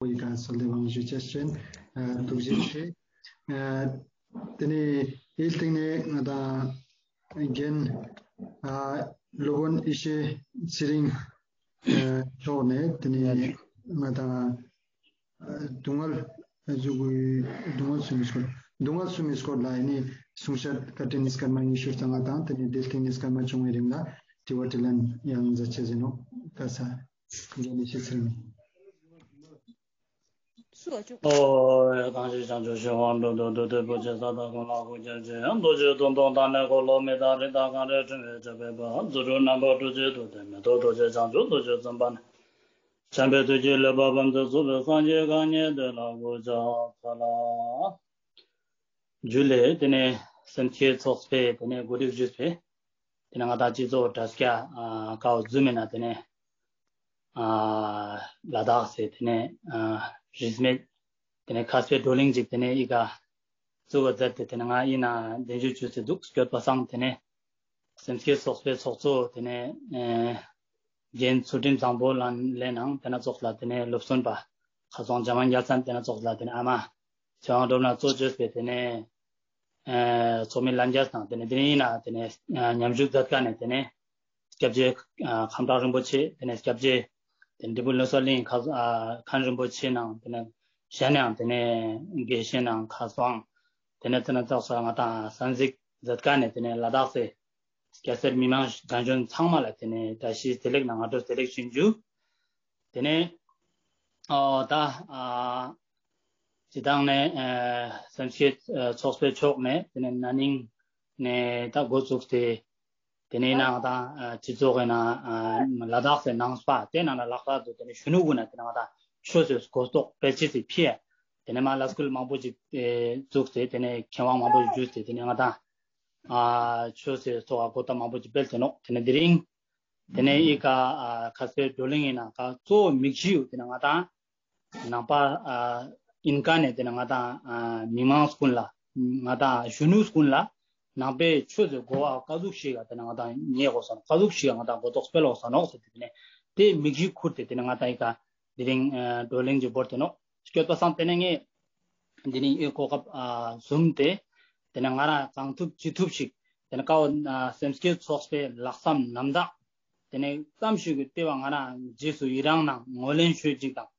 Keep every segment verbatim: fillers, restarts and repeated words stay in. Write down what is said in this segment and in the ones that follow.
པོ་ཡི་ཀ་སོལ་ཏེ་དབང་ཞུ་ཅེས་ཅན། ཨ་ཐུགས་རྗེ་ཆེ། ཨ་ཏེ་ནེ་འི་སྟིང་ནེ་ང་དང་རྒན་ཨ་སློབ་དཔོན་ཡེ་ཤེས་ཚེ་རིང་ཨ་མཆོག་ནེ་ཏེ་ནེ་ང་དང་ཨ་སྡུག་བསྔལ་ཨ་ཟུག་གི་སྡུག་བསྔལ་གསུམ་མི་སྐོར་སྡུག་བསྔལ་གསུམ་མི་སྐོར་ལ་ཨེ་ནེ་གསུང་བཤད་བཀའ་དྲིན་སྐར་མ་ཉི་ཤུ་རྩ་ལྔ་དང་ཏེ་ནེ་འི་སྟིང་ནེ་སྐར་མ་བཅོ་ལྔའི་རིང་ལ་དྲི་བ་དྲིས་ལན་ཡང་མཛད་ཅེས་ཨིན་ནོག། ཀ་ས། རྒན་ཡེ་ཤེས་ཚེ་རིང་། ཨོ། གང་ཞིག་བྱང་ཆུབ་ཤིང་དབང་དུ་འདོད་དེ། དེ་ཕྱོགས་ཀྱི་ས་དང་ཀུན་ལ་གུས་ཕྱག་བྱེད། རྡོ་རྗེ་གདུང་དང་དང་ནི་འཁོར་ལོ། མི་དང་རིགས་དང་གངས་རི་ཕྲེང་བའི་ཆར་འབེབས་པ། རྫུ་འཕྲུལ་རྣམ་པ་སྤྲུལ་པའི་སྐུ། མེ་ཏོག་རྡོ་རྗེ་བྱང་ཆུབ་རྡོ་རྗེ་འཛིན་པ་ནི། འཇམ་དཔལ་དུས་ཀྱི་བློ་བབས་པ་ཚུགས་པའི་སངས་རྒྱས་གང་ཉིད་དེ་ལ་གུས་ཕྱག་འཚལ་ལོ། ཇུ་ལེ། ཏེ་ནེ་སེམས་བསྐྱེད་ཚོགས་པའི་ཏེ་ནེ་གོ་སྒྲིག་ཞུས་པའི་ཏེ་ནེ་ང་དང་སྤྱི་ཚོགས་དྲ་རྒྱ་ཨ་ཀའོ་ཛུམ་མི་ནང་ཏེ་ནེ་ཨ་ལ་དྭགས་སི་ཏེ་ནེ་ཨ་རིས་མེད་ཏེ་ནེ་མཁས་པའི་བགྲོ་གླེང་ཅིག་ཏེ་ནེ་འི་ཀ་ཚུགས་པ་མཛད་དེ་ཏེ་ནེ་ང་འི་ནང་གདན་ཞུ་ཞུས་ཏེ་དུག། སྐྱོད་པ་སང་ཏེ་ནེ་སེམས་བསྐྱེད་ཚོགས་པའི་ཚོགས་གཙོ་ཏེ་ནེ་ཨེ་རྒན་ཚུལ་ཁྲིམས་བཟང་པོ་ལགས་ནང་ཏེ་ནེ་ཙོགས་ལ་ཏེ་ནེ་སློབ་སྟོན་པ་ཁ་སང་འཇམ་དབྱངས་རྒྱལ་མཚན་ཏེ་ནེ་ཙོགས་ལ་ཏེ་ནེ་ཨ་མ་ཚེ་དབང་སྒྲོལ་མ་གཙོ་བྱས་པའི་ཏེ་ནེ་ཨེ་ཚོགས་མི་ལྷན་རྒྱས་དང་ཏེ་ནེ་ཏེ་ནེ་འི་ནང་ཏེ་ནེ་ཨ་མཉམ་ཞུགས་མཛད་མཁན་ནི་ཏེ་ནེ་སྐྱབས་རྗེ་ཨ་ཁམས་ཕྲག་རིན་པོ་ཆེ་ཏེ་ནེ་སྐྱབས་རྗེ་ཏེ་ནེ་འབྲས་སྤུངས་ལོ་གསར་གླིང་མཁན་ཨ་མཁན་རིན་པོ་ཆེ་ནང་ཏེ་ནེ་གཞན་ཡང་ཏེ་ནེ་དགེ་བཤེས་ནང་ཁ་སང་ཏེ་ནེ་ཙོགས་ལ་ང་དང་གསན་གཟིགས་མཛད་མཁན་ནི་ཏེ་ནེ་ལ་དྭགས་སི་སྐྱ་སེར་མི་མང་རྒན་གཞོན་ཚང་མ་ལ་ཏེ་ནེ་བཀྲ་ཤིས་བདེ་ལེགས་དང་སྔ་དྲོ་བདེ་ལེགས་ཞུ་ཞུ། ཏེ་ནེ་ཨོ་ད་ཨ་སྤྱིར་བཏང་ནེ་ཨ་སེམས་བསྐྱེད་ཨ་ཚོགས་པའི་ཕྱོགས་ནེ་ཏེ་ནེ་ན་ནིང་ནེ་ད་འགོ་བཙུགས་ཏེ་ཏེ་ནེ་ང་དང་ཨ་སྤྱི་ཚོགས་ཀྱི་ནང་ཨ་ལ་དྭགས་སི་ནང་པ་ཏེ་ནང་ལ་ལྷག་པར་དུ་ཏེ་ནེ་གཞོན་ནུ་གུན་ན་ཏེ་ནེ་ང་དང་ཆོས་སི་གོ་རྟོགས་སྤེལ་ཅེས་སི་ཕིའ་ཏེ་ནེ་མ་ལ་སྐུལ་མང་པོ་ཅིག་ཨེ་བཙུགས་ཏེ་ཏེ་ནེ་མཁས་དབང་མང་པོ་ཞིག་བརྒྱུད་དེ་ཏེ་ནེ་ང་དང་ཨ་ཆོས་སི་ཐོག་ག་གོ་རྟོགས་མང་པོ་ཅིག་སྤེལ་ཏེ་ནོག། ཏེ་ནེ་དེ་རིང་ཏེ་ནེ་འི་ཀ་ཨ་མཁས་པའི་བགྲོ་གླེང་ངི་ནང་ཀ་གཙོ་བོ་དམིགས་ཡུལ་ཏེ་ནེ་ང་དང་ནང་པ་ཨ་ཨིན་མཁན་ནི་ཏེ་ནེ་ང་དང་ཨ་མི་མང་གུན་ལ་ང་དང་གཞོན་ནུ་གུན་ལ་ནང་པའི་ཆོས་སི་གོ་བ་ཀ་ཟུག་ཞིག་ག་ཏེ་ནེ་ང་དང་ཉན་དགོས་ས་ནོག། ཀ་ཟུག་ཞིག་ག་ང་དང་གོ་རྟོགས་སྤེལ་དགོས་ས་ནོག་ཟེར་ཏེ་ཏེ་ནེ་ཏེ་དམིགས་ཡུལ་ཁུར་ཏེ་ཏེ་ནེ་ང་དང་འི་ཀ་དེ་རིང་ཨ་བགྲོ་གླེང་ཅིག་བོར་ཏེ་ནོག། སྐྱོད་པ་སང་ཏེ་ནེ་ངས་དེ་རིང་འི་གོ་སྐབས་ཨ་བཟུང་སྟེ་ཏེ་ནེ་ང་རང་གང་ཐུབ་ཅི་ཐུབ་ཞིག་ཏེ་ནེ་ཀའོ་ཨ་སེམས་བསྐྱེད་ཚོགས་པའི་ལྷག་བསམ་རྣམ་དག་ཏེ་ནེ་ཙམ་ཞིག་གི་ལྟེ་བ་ང་རང་རྗེས་སུ་ཡི་རང་ནང་ངོས་ལེན་ཞུས་ཅིག་དང་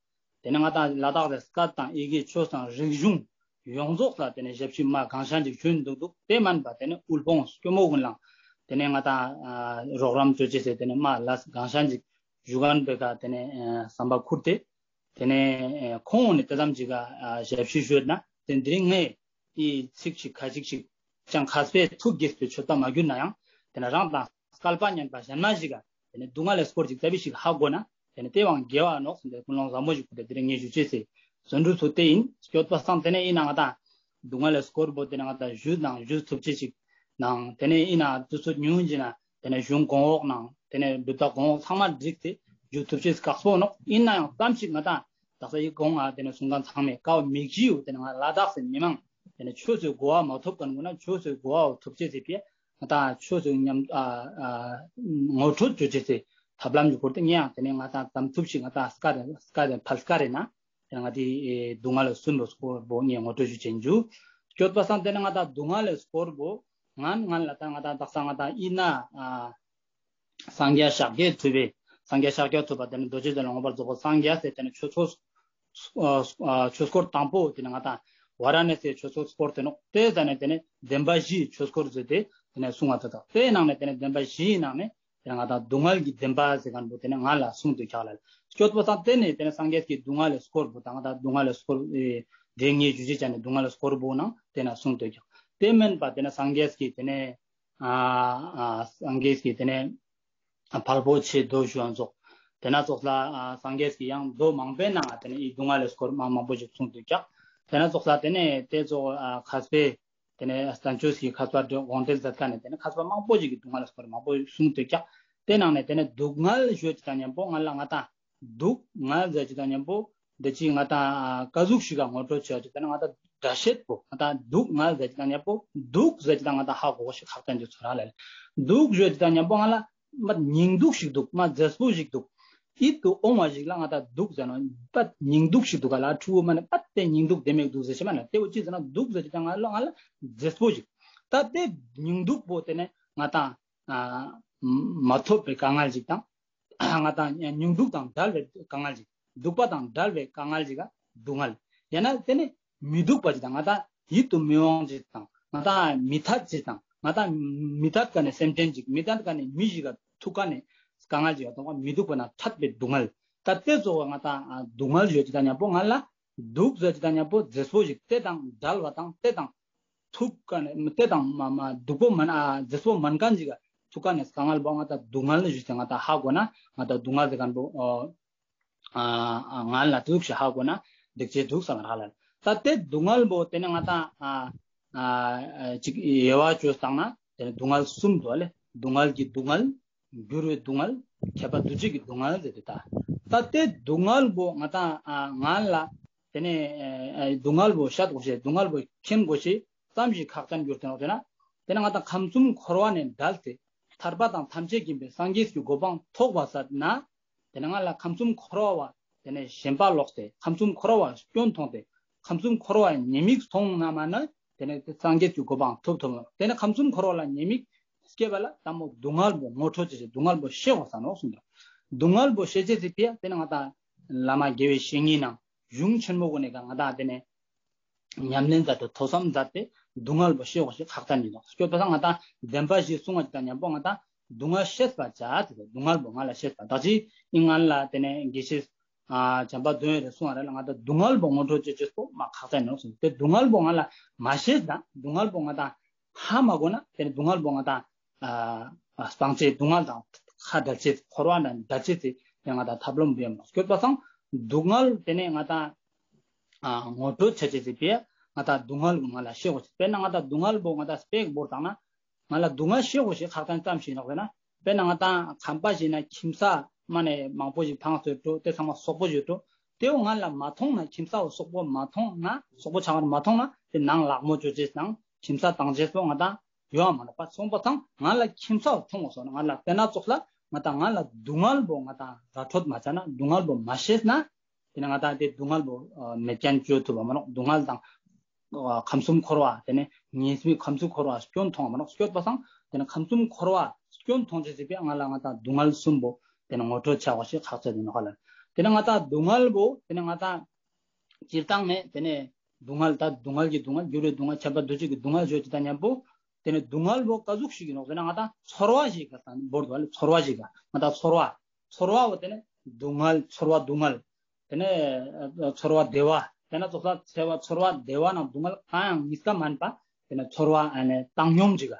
ཏེ་ནེ་ང་དང་ལ་དྭགས་ལ་སྐད་དང་ཡི་གེ་ཆོས་དང་རིག་གཞུང་ཡོངས་རྫོགས་ལ་ཏེ་ནེ་ཞབས་ཕྱི་མ་གང་ཤ་ཅིག་ཞུ་འདུག་འདུག། ཏེ་མན་པ་ཏེ་ནེ་དབུལ་ཕོངས་སྐྱོ་མོ་གུན་ལ་ཏེ་ནེ་ང་དང་ཨ་རོགས་རམ་ཅོ་ཅེས་སི་ཏེ་ནེ་མ་ལ་གང་ཤ་ཅིག་ཞུ་མཁན་པོའི་ཀ་ཏེ་ནེ་ཨ་བསམ་པ་ཁུར་ཏེ་ཏེ་ནེ་ཨ་ཁོང་ནི་ཏེ་ཙམ་ཅིག་ག་ཨ་ཞབས་ཕྱི་ཞུས་ན་ཏེ་དེ་རིང་ངས་འི་ཚིག་ཅིག་ཁ་ཅིག་ཅིག་ཅང་མཁས་པའི་ཐུགས་དགྱེས་པའི་མཆོད་པ་མ་གྱུར་ན་ཡང་ཏེ་ནེ་རང་དང་སྐལ་པ་མཉམ་པ་གཞན་མ་ཞིག་ག་ཏེ་ནེ་སྡུག་བསྔལ་ལི་སྐོར་ཅིག་ཙ་པིག་ཞིག་ཧ་གོ་ན་ཏེ་ནེ་ཏེ་བོའང་དགེ་བ་ནོག་ཟེར་ཏེ་ཀུན་སློང་བཟང་པོ་ཞིག་ཁུར་ཏེ་དེ་རིང་ངས་ཞུ་ཅེས་སི་བརྩོན་འགྲུས་ཚུགས་ཏེ་ཨིན། སྐྱོད་པ་སང་ཏེ་ནེ་འི་ནང་ང་དང་སྡུག་བསྔལ་ལི་སྐོར་པོ་ཏེ་ནེ་ང་དང་ཞུ་དང་ཞུ་ཐུབ་ཅེས་ཅིག་ནང་ཏེ་ནེ་འི་ནང་དུས་ཚོད་ཉུང་ངུན་ཅིག་ན་ཏེ་ནེ་གཞུང་གོང་འོག་ནང་ཏེ་ནེ་གྲུབ་མཐའ་གོང་འོག་ཚང་མ་བསྒྲིགས་ཏེ་ཞུ་ཐུབ་ཅེས་ཁག་པོ་ནོག། ཨིན་ནའང་ཙམ་ཞིག་ང་དང་དག་ས་འི་གོང་ང་ཏེ་ནེ་གསུང་མཁན་ཚང་མས་ཀའོ་དམིགས་ཡུལ་ཏེ་ནེ་ང་ལ་དྭགས་སི་མི་མང་ཏེ་ནེ་ཆོས་སི་གོ་བ་མ་ཐོབ་མཁན་གུན་ན་ཆོས་སི་གོ་བ་ཐོབ་ཅེས་སི་ཕིའ་ང་དང་ཆོས་སི་ཉམས་ཨ་ཨ་ངོ་སྤྲོད་ཅོ་ཅེས་སི་ཐབས་ལམ་ཅིག་ཁུར་ཏེ་ངས་ཡང་ཏེ་ནེ་ང་དང་ཙམ་ཐུབ་ཞིག་ང་དང་སྐད་རེ་སྐད་རེ་ཕལ་སྐད་རེ་ན་ཏེ་ནེ་ང་དང་འི་སྡུག་བསྔལ་གསུམ་པོ་སྐོར་པོ་ངས་ངོ་སྤྲོད་ཞུ་ཅེས་ཞུ། སྐྱོད་པ་སང་ཏེ་ནེ་ང་དང་སྡུག་བསྔལ་ལི་སྐོར་པོ་ང་ང་ལ་ད་ང་དང་དག་ས་ང་དང་ཨིན་ན་ཨ་སངས་རྒྱས་ཤཱཀྱ་ཐུབ་པའི་སངས་རྒྱས་ཤཱཀྱ་ཐུབ་པ་ཏེ་ནེ་རྡོ་རྗེ་གདན་ལ་མངོན་པར་རྫོགས་པ་སངས་རྒྱས་སི་ཏེ་ནེ་ཆོས་ཚོགས་ཨ་ཨ་ཆོས་སྐོར་དང་པོ་ཏེ་ནེ་ང་དང་ཝཱ་ར་ཎ་སིའི་ཆོས་ཚོགས་སྐོར་ཏེ་ནོག། ཏེ་ཟ་ནེ་ཏེ་ནེ་བདེན་པ་བཞིའི་ཆོས་སྐོར་ཟེར་ཏེ་ཏེ་ནེ་གསུང་བ་ཏེ་དང་ཏེའི་ནང་ནེ་ཏེ་ནེ་བདེན་པ་བཞིའི་ནང་ནེ་ཏེ་ནེ་ང་དང་སྡུག་བསྔལ་གྱི་བདེན་པ་ཟེར་མཁན་པོ་ཏེ་ནེ་ང་ལ་གསུངས་ཏེ་ཁྱག་ལ་སྐྱོད་པ་སང་ཏེ་ནེ་ཏེ་ནེ་སངས་རྒྱས་ཀྱི་སྡུག་བསྔལ་ལི་སྐོར་པོ་དང་ང་དང་སྡུག་བསྔལ་ལི་སྐོར་ཨེ་དེ་ངས་ཞུ་ཅེས་ཅན་ནི་སྡུག་བསྔལ་ལི་སྐོར་པོ་ནང་ཏེ་ནེ་གསུངས་ཏེ་ཁྱག། ཏེ་མན་པ་ཏེ་ནེ་སངས་རྒྱས་ཀྱི་ཏེ་ནེ་ཨ་ཨ་སངས་རྒྱས་ཀྱི་ཏེ་ནེ་ཕལ་པོ་ཆེ་མདོ་ཞུ་བ་ཙོགས། ཏེ་ནེ་ཙོགས་ལ་ཨ་སངས་རྒྱས་ཀྱི་ཡང་མདོ་མང་པོའི་ནང་ཏེ་ནེ་འི་སྡུག་བསྔལ་ལི་སྐོར་མ་མང་པོ་ཞིག་གསུངས་ཏེ་ཁྱག། ཏེ་ནེ་ཙོགས་ལ་ཏེ་ནེ་ཏེ་ཙོགས་ཨ་མཁས་པའི་ཏེ་ནེ་བསྟན་བཅོས་ཀྱི་མཁས་པ་དགོངས་འགྲེལ་མཛད་མཁན་ནི་ཏེ་ནེ་མཁས་པ་མང་པོ་ཞིག་གི་སྡུག་བསྔལ་ལི་སྐོར་མང་པོ་གསུངས་ཏེ་ཁྱག། ཏེ་ནང་ནེ་ཏེ་ནེ་སྡུག་བསྔལ་ཞུ་ཅེས་དང་ཉམ་པོ་ང་ལ་ང་དང་སྡུག་བསྔལ་ཟེར་ཅེས་དང་ཉམ་པོ་འདི་ཅི་ང་དང་ཀ་ཟུག་ཞིག་ག་ངོ་སྤྲོད་བྱེད་ཅེས་ཏེ་ནེ་ང་དང་སྒྲ་བཤད་པོ་ང་དང་སྡུག་བསྔལ་ཟེར་ཅེས་དང་ཉམ་པོ་སྡུག་ཟེར་ཅེས་དང་ང་དང་ཧ་གོ་ཤེས་ཁག་ཅན་ཅིག་ཚོར་ར་ལེ། སྡུག་ཞུ་ཅེས་དང་ཉམ་པོ་ང་ལ་མ་སྙིང་སྡུག་ཞིག་འདུག། མ་མཛེས་པོ་ཞིག་འདུག། ཡིད་དུ་འོང་བ་ཞིག་ལ་ང་ཏང་སྡུག་ཟེར་ན་པད་སྙིང་སྡུག་ཞིག་འདུག་ག་ལ། ཕྲུ་གུ་མ་ནེ་པད་དེ་སྙིང་སྡུག་དེ་མེད་འདུག་ཟེར་ཤེས་མ་ན། དེ་བོ་ཅི་ཟེར་ན་སྡུག་ཟེར་ཅི་ད་ང་ལ་ང་ལ་མཛེས་པོ་ཞིག་ད་དེ་སྙིང་སྡུག་པོ་དེ་ནེ་ང་ཏང་ཨ་མ་ཐོབ་པའི་དཀའ་ངལ་ཞིག་དང་། ང་ཏང་སྙིང་སྡུག་དང་བྲལ་བའི་དཀའ་ངལ་ཞིག་སྡུག་པ་དང་བྲལ་བའི་དཀའ་ངལ་ཞིག་ག་སྡུག་བསྔལ། ཡང་ན་དེ་ནེ་མི་སྡུག་པ་ཞིག་དང་ང་ཏང་ཡིད་དུ་མི་འོང་ཞིག་དང་ང་ཏང་མི་འཐད་ཞིག་དང་ང་ཏང་མི་འཐད་ཀ་ནེ་སེམས་ཅན་ཞིག་མི་འཐད་ཀ་ནེ་མི་ཞིག་ག་ཐུག་ཀ་ནེ་དཀའ་ངལ་ཞིག་ག་མི་སྡུག་པ་ན་འཐད་པའི་སྡུག་བསྔལ། ད་དེ་ཚོ་བ་ང་ཏང་སྡུག་བསྔལ་ཞིག་ད་མཉམ་པོ་ང་ལ་སྡུག་ཟེར་ཅི་ད་མཉམ་པོ་མཛེས་པོ་ཞིག་དེ་དང་བྲལ་བ་དང་དེ་དང་ཐུག་ཀ་ནེ་དེ་དང་མ་མ་སྡུག་པོ་མན་ཨ་མཛེས་པོ་མན་མཁན་ཞིག་ག་ཐུག་ཀ་ནེ་དཀའ་ངལ་བོ་ང་ཏང་སྡུག་བསྔལ་ཞུས་ཏེ་ང་ཏང་ཧ་གོ་ན་ང་ཏང་སྡུག་བསྔལ་ཟེར་མཁན་བོ་ཨ་ང་ལ་དུག་ཤེས་ཧ་གོ་ན་འགྲིག་ཅེས་དུག་ས་ང་རག་ལ། ད་དེ་སྡུག་བསྔལ་བོ་དེ་ནེ་ང་ཏང་ཨ་ཨ་ཅིག་དབྱེ་བ་བཅོས་བཏང་ན་དེ་ནེ་སྡུག་བསྔལ་གསུམ་འདུག་ལེ། སྡུག་བསྔལ་གྱི་སྡུག་བསྔལ། འགྱུར་བའི་སྡུག་བསྔལ། ཁྱབ་པ་འདུ་བྱེད་ཀྱི་སྡུག་བསྔལ་ཟེར་ཏེ་ད། ད་དེ་སྡུག་བསྔལ་བོ་ང་ཏང་ཨ་ང་ལ་དེ་ནེ་ཨ་སྡུག་བསྔལ་བོ་བཤད་དགོས་ཤེས་སྡུག་བསྔལ་བོ་མཁྱེན་དགོས་ཤེས་ཙམ་ཞིག་ཁག་ཅན་གྱུར་ཏེ་ནོག་ཟེར་ན། དེ་ནེ་ང་ཏང་ཁམས་གསུམ་འཁོར་བ་ནེ་བྲལ་ཏེ་ཐར་པ་དང་ཐམས་ཅད་མཁྱེན་པའི་སངས་རྒྱས་ཀྱི་གོ་འཕང་ཐོབ་པ་ཟེར་ན། དེ་ནེ་ང་ལ་ཁམས་གསུམ་འཁོར་བ་བ་དེ་ནེ་ཞེན་པ་ལོག་སྟེ་ཁམས་གསུམ་འཁོར་བ་བ་སྐྱོན་མཐོང་སྟེ་ཁམས་གསུམ་འཁོར་བ་བ་ཉེས་དམིགས་མཐོང་ན་མ་ན། དེ་ནེ་སངས་རྒྱས་ཀྱི་གོ་འཕང་ཐོབ་ཐུབ་མ་ནོག། དེ་ནེ་ཁམས་གསུམ་འཁོར་བ་ལ་ཉེས་དམིགས་སྐྱེས་པ་ལ་ད་མོ་སྡུག་བསྔལ་བོ་ངོ་སྤྲོད་བྱེད་ཅེས་སྡུག་བསྔལ་བོ་ཤེས་དགོས་ས་ནོག་གསུངས་ཏེ། སྡུག་བསྔལ་བོ་ཤེས་ཅེས་སི་ཕི་ཡ་དེ་ནེ་ང་ཏང་བླ་མ་དགེ་བའི་བཤེས་གཉེན་ནང་གཞུང་ཆེན་མོ་གུན་ནེ་ཀ་ང་ཏང་དེ་ནེ་ཉམས་ལེན་མཛད་དེ་ཐོས་བསམ་མཛད་དེ་སྡུག་བསྔལ་བོ་ཤེས་དགོས་ཤེས་ཁག་ཅན་ཨིན་ནོག། སྐྱོད་པ་སང་ང་ཏང་བདེན་པ་བཞི་གསུང་བ་ཅིག་དང་མཉམ་པོ་ང་ཏང་སྡུག་བསྔལ་ཤེས་པ་བྱ་ཟེར་ཏེ་སྡུག་བསྔལ་བོ་ང་ལ་ཤེས་པ་ད་ཅི་ཨིན་ང་ལ་དེ་ནེ་དགེ་བཤེས་ཨ་བྱམས་པ་དོན་ཡོད་རེ་གསུང་བ་རེ་ལ་ང་ཏང་སྡུག་བསྔལ་བོ་ངོ་སྤྲོད་བྱེད་ཅེས་པོ་མ་ཁག་ཅན་ཨིན་ནོག་གསུངས་ཏེ། སྡུག་བསྔལ་བོ་ང་ལ་མ་ཤེས་ན་སྡུག་བསྔལ་བོ་ང་ཏང་ཧ་མ་གོ་ན་དེ་ནེ་སྡུག་བསྔལ་བོ་ང་ཏང་ཨ་སྤང་ཅེས་སྡུག་བསྔལ་དང་ཁ་བྲལ་ཅེས་འཁོར་བ་ནེ་བྲལ་ཅེས་ཟེར་ཏེ་ང་ཏང་ཐབས་ལམ་བེམ་ནོག། སྐྱོད་པ་སང་སྡུག་བསྔལ་དེ་ནེ་ང་ཏང་ཨ་ངོ་སྤྲོད་བྱ་ཅེས་ཟེར་ཏེ་ང་ཏང་སྡུག་བསྔལ་བོ་ང་ལ་ཤེས་དགོས་ཤེས། དཔེར་ན་ང་ཏང་སྡུག་བསྔལ་བོ་ང་ཏང་དཔེ་བོར་བཏང་ན་ང་ལ་སྡུག་བསྔལ་ཤེས་དགོས་ཤེས་ཁག་ཅན་ཙམ་ཞིག་ནོག་ཟེར་ན། དཔེར་ན་ང་ཏང་ཁང་པ་ཞིག་ནེ་ཁྱིམ་ས་མ་ནེ་མང་པོ་ཞིག་འཕངས་ཏེ་འགྲོ་དེ་ཚང་མ་སོག་པོ་ཞིག་འགྲོ་དེ་བོ་ང་ལ་མ་མཐོང་ན་ཁྱིམ་ས་བོ་སོག་པོ་མ་མཐོང་ན་སོག་པོ་ཆགས་པ་མ་མཐོང་ན་དེ་ནང་ལག་མོ་བཅོ་ཅེས་དང་ཁྱིམ་ས་བཏང་ཅེས་པོ་ང་ཏང་ཡོང་བ་མ་ནོག་པ། སོང་པ་སང་ང་ལ་ཁྱིམ་ས་བོ་མཐོང་དགོས་སོང་ན་ང་ལ་དཔེར་ན་ཙོགས་ལ་ང་ཏང་ང་ལ་སྡུག་བསྔལ་བོ་ང་ཏང་ར་འཕྲོད་མ་བྱས་ན་སྡུག་བསྔལ་བོ་མ་ཤེས་ན་དེ་ནེ་ང་ཏང་དེ་སྡུག་བསྔལ་བོ་ཨ་མེད་མཁན་བཅོ་ཐུབ་པ་མ་ནོག། སྡུག་བསྔལ་དང་ཨ་ཁམས་གསུམ་འཁོར་བ་དེ་ནེ་ཉེས་དམིགས་ཁམས་གསུམ་འཁོར་བ་སྐྱོན་མཐོང་བ་མ་ནོག། སྐྱོད་པ་སང་དེ་ནེ་ཁམས་གསུམ་འཁོར་བ་སྐྱོན་མཐོང་ཅེས་ཟེར་ཏེ་ང་ལ་ང་ཏང་སྡུག་བསྔལ་གསུམ་བོ་དེ་ནེ་ངོ་སྤྲོད་བྱ་དགོས་ཤེས་ཁག་ཅན་ཨིན་ནོག་ལེ། དེ་ནེ་ང་ཏང་སྡུག་བསྔལ་བོ་དེ་ནེ་ང་ཏང་སྤྱིར་བཏང་ནེ་དེ་ནེ་སྡུག་བསྔལ་ད་སྡུག་བསྔལ་གྱི་སྡུག་བསྔལ་འགྱུར་བའི་སྡུག་བསྔལ་ཁྱབ་པ་འདུ་བྱེད་ཀྱི་སྡུག་བསྔལ་ཞུ་ཅེས་དང་མཉམ་པོ་དེ་ནེ་སྡུག་བསྔལ་བོ་ཀ་ཟུག་ཞིག་ཨིན་ནོག་ཟེར་ན་ང་ཏང་ཚོར་བ་ཞིག་ག་བོར་འདུག་ལེ། ཚོར་བ་ཞིག་ག་ང་ཏང་ཚོར་བ་ཚོར་བ་བོ་དེ་ནེ་སྡུག་བསྔལ་ཚོར་བ་སྡུག་བསྔལ། དེ་ནེ་ཚོར་བ་བདེ་བ། དེ་ནེ་ཚོར་བ་ཚོར་བ་བདེ་བ་ནང་སྡུག་བསྔལ་གང་ཡང་གཉིས་ཀ་མན་པ། དེ་ནེ་ཚོར་བ་ཨ་ནི་བཏང་སྙོམས་ཅིག་ག་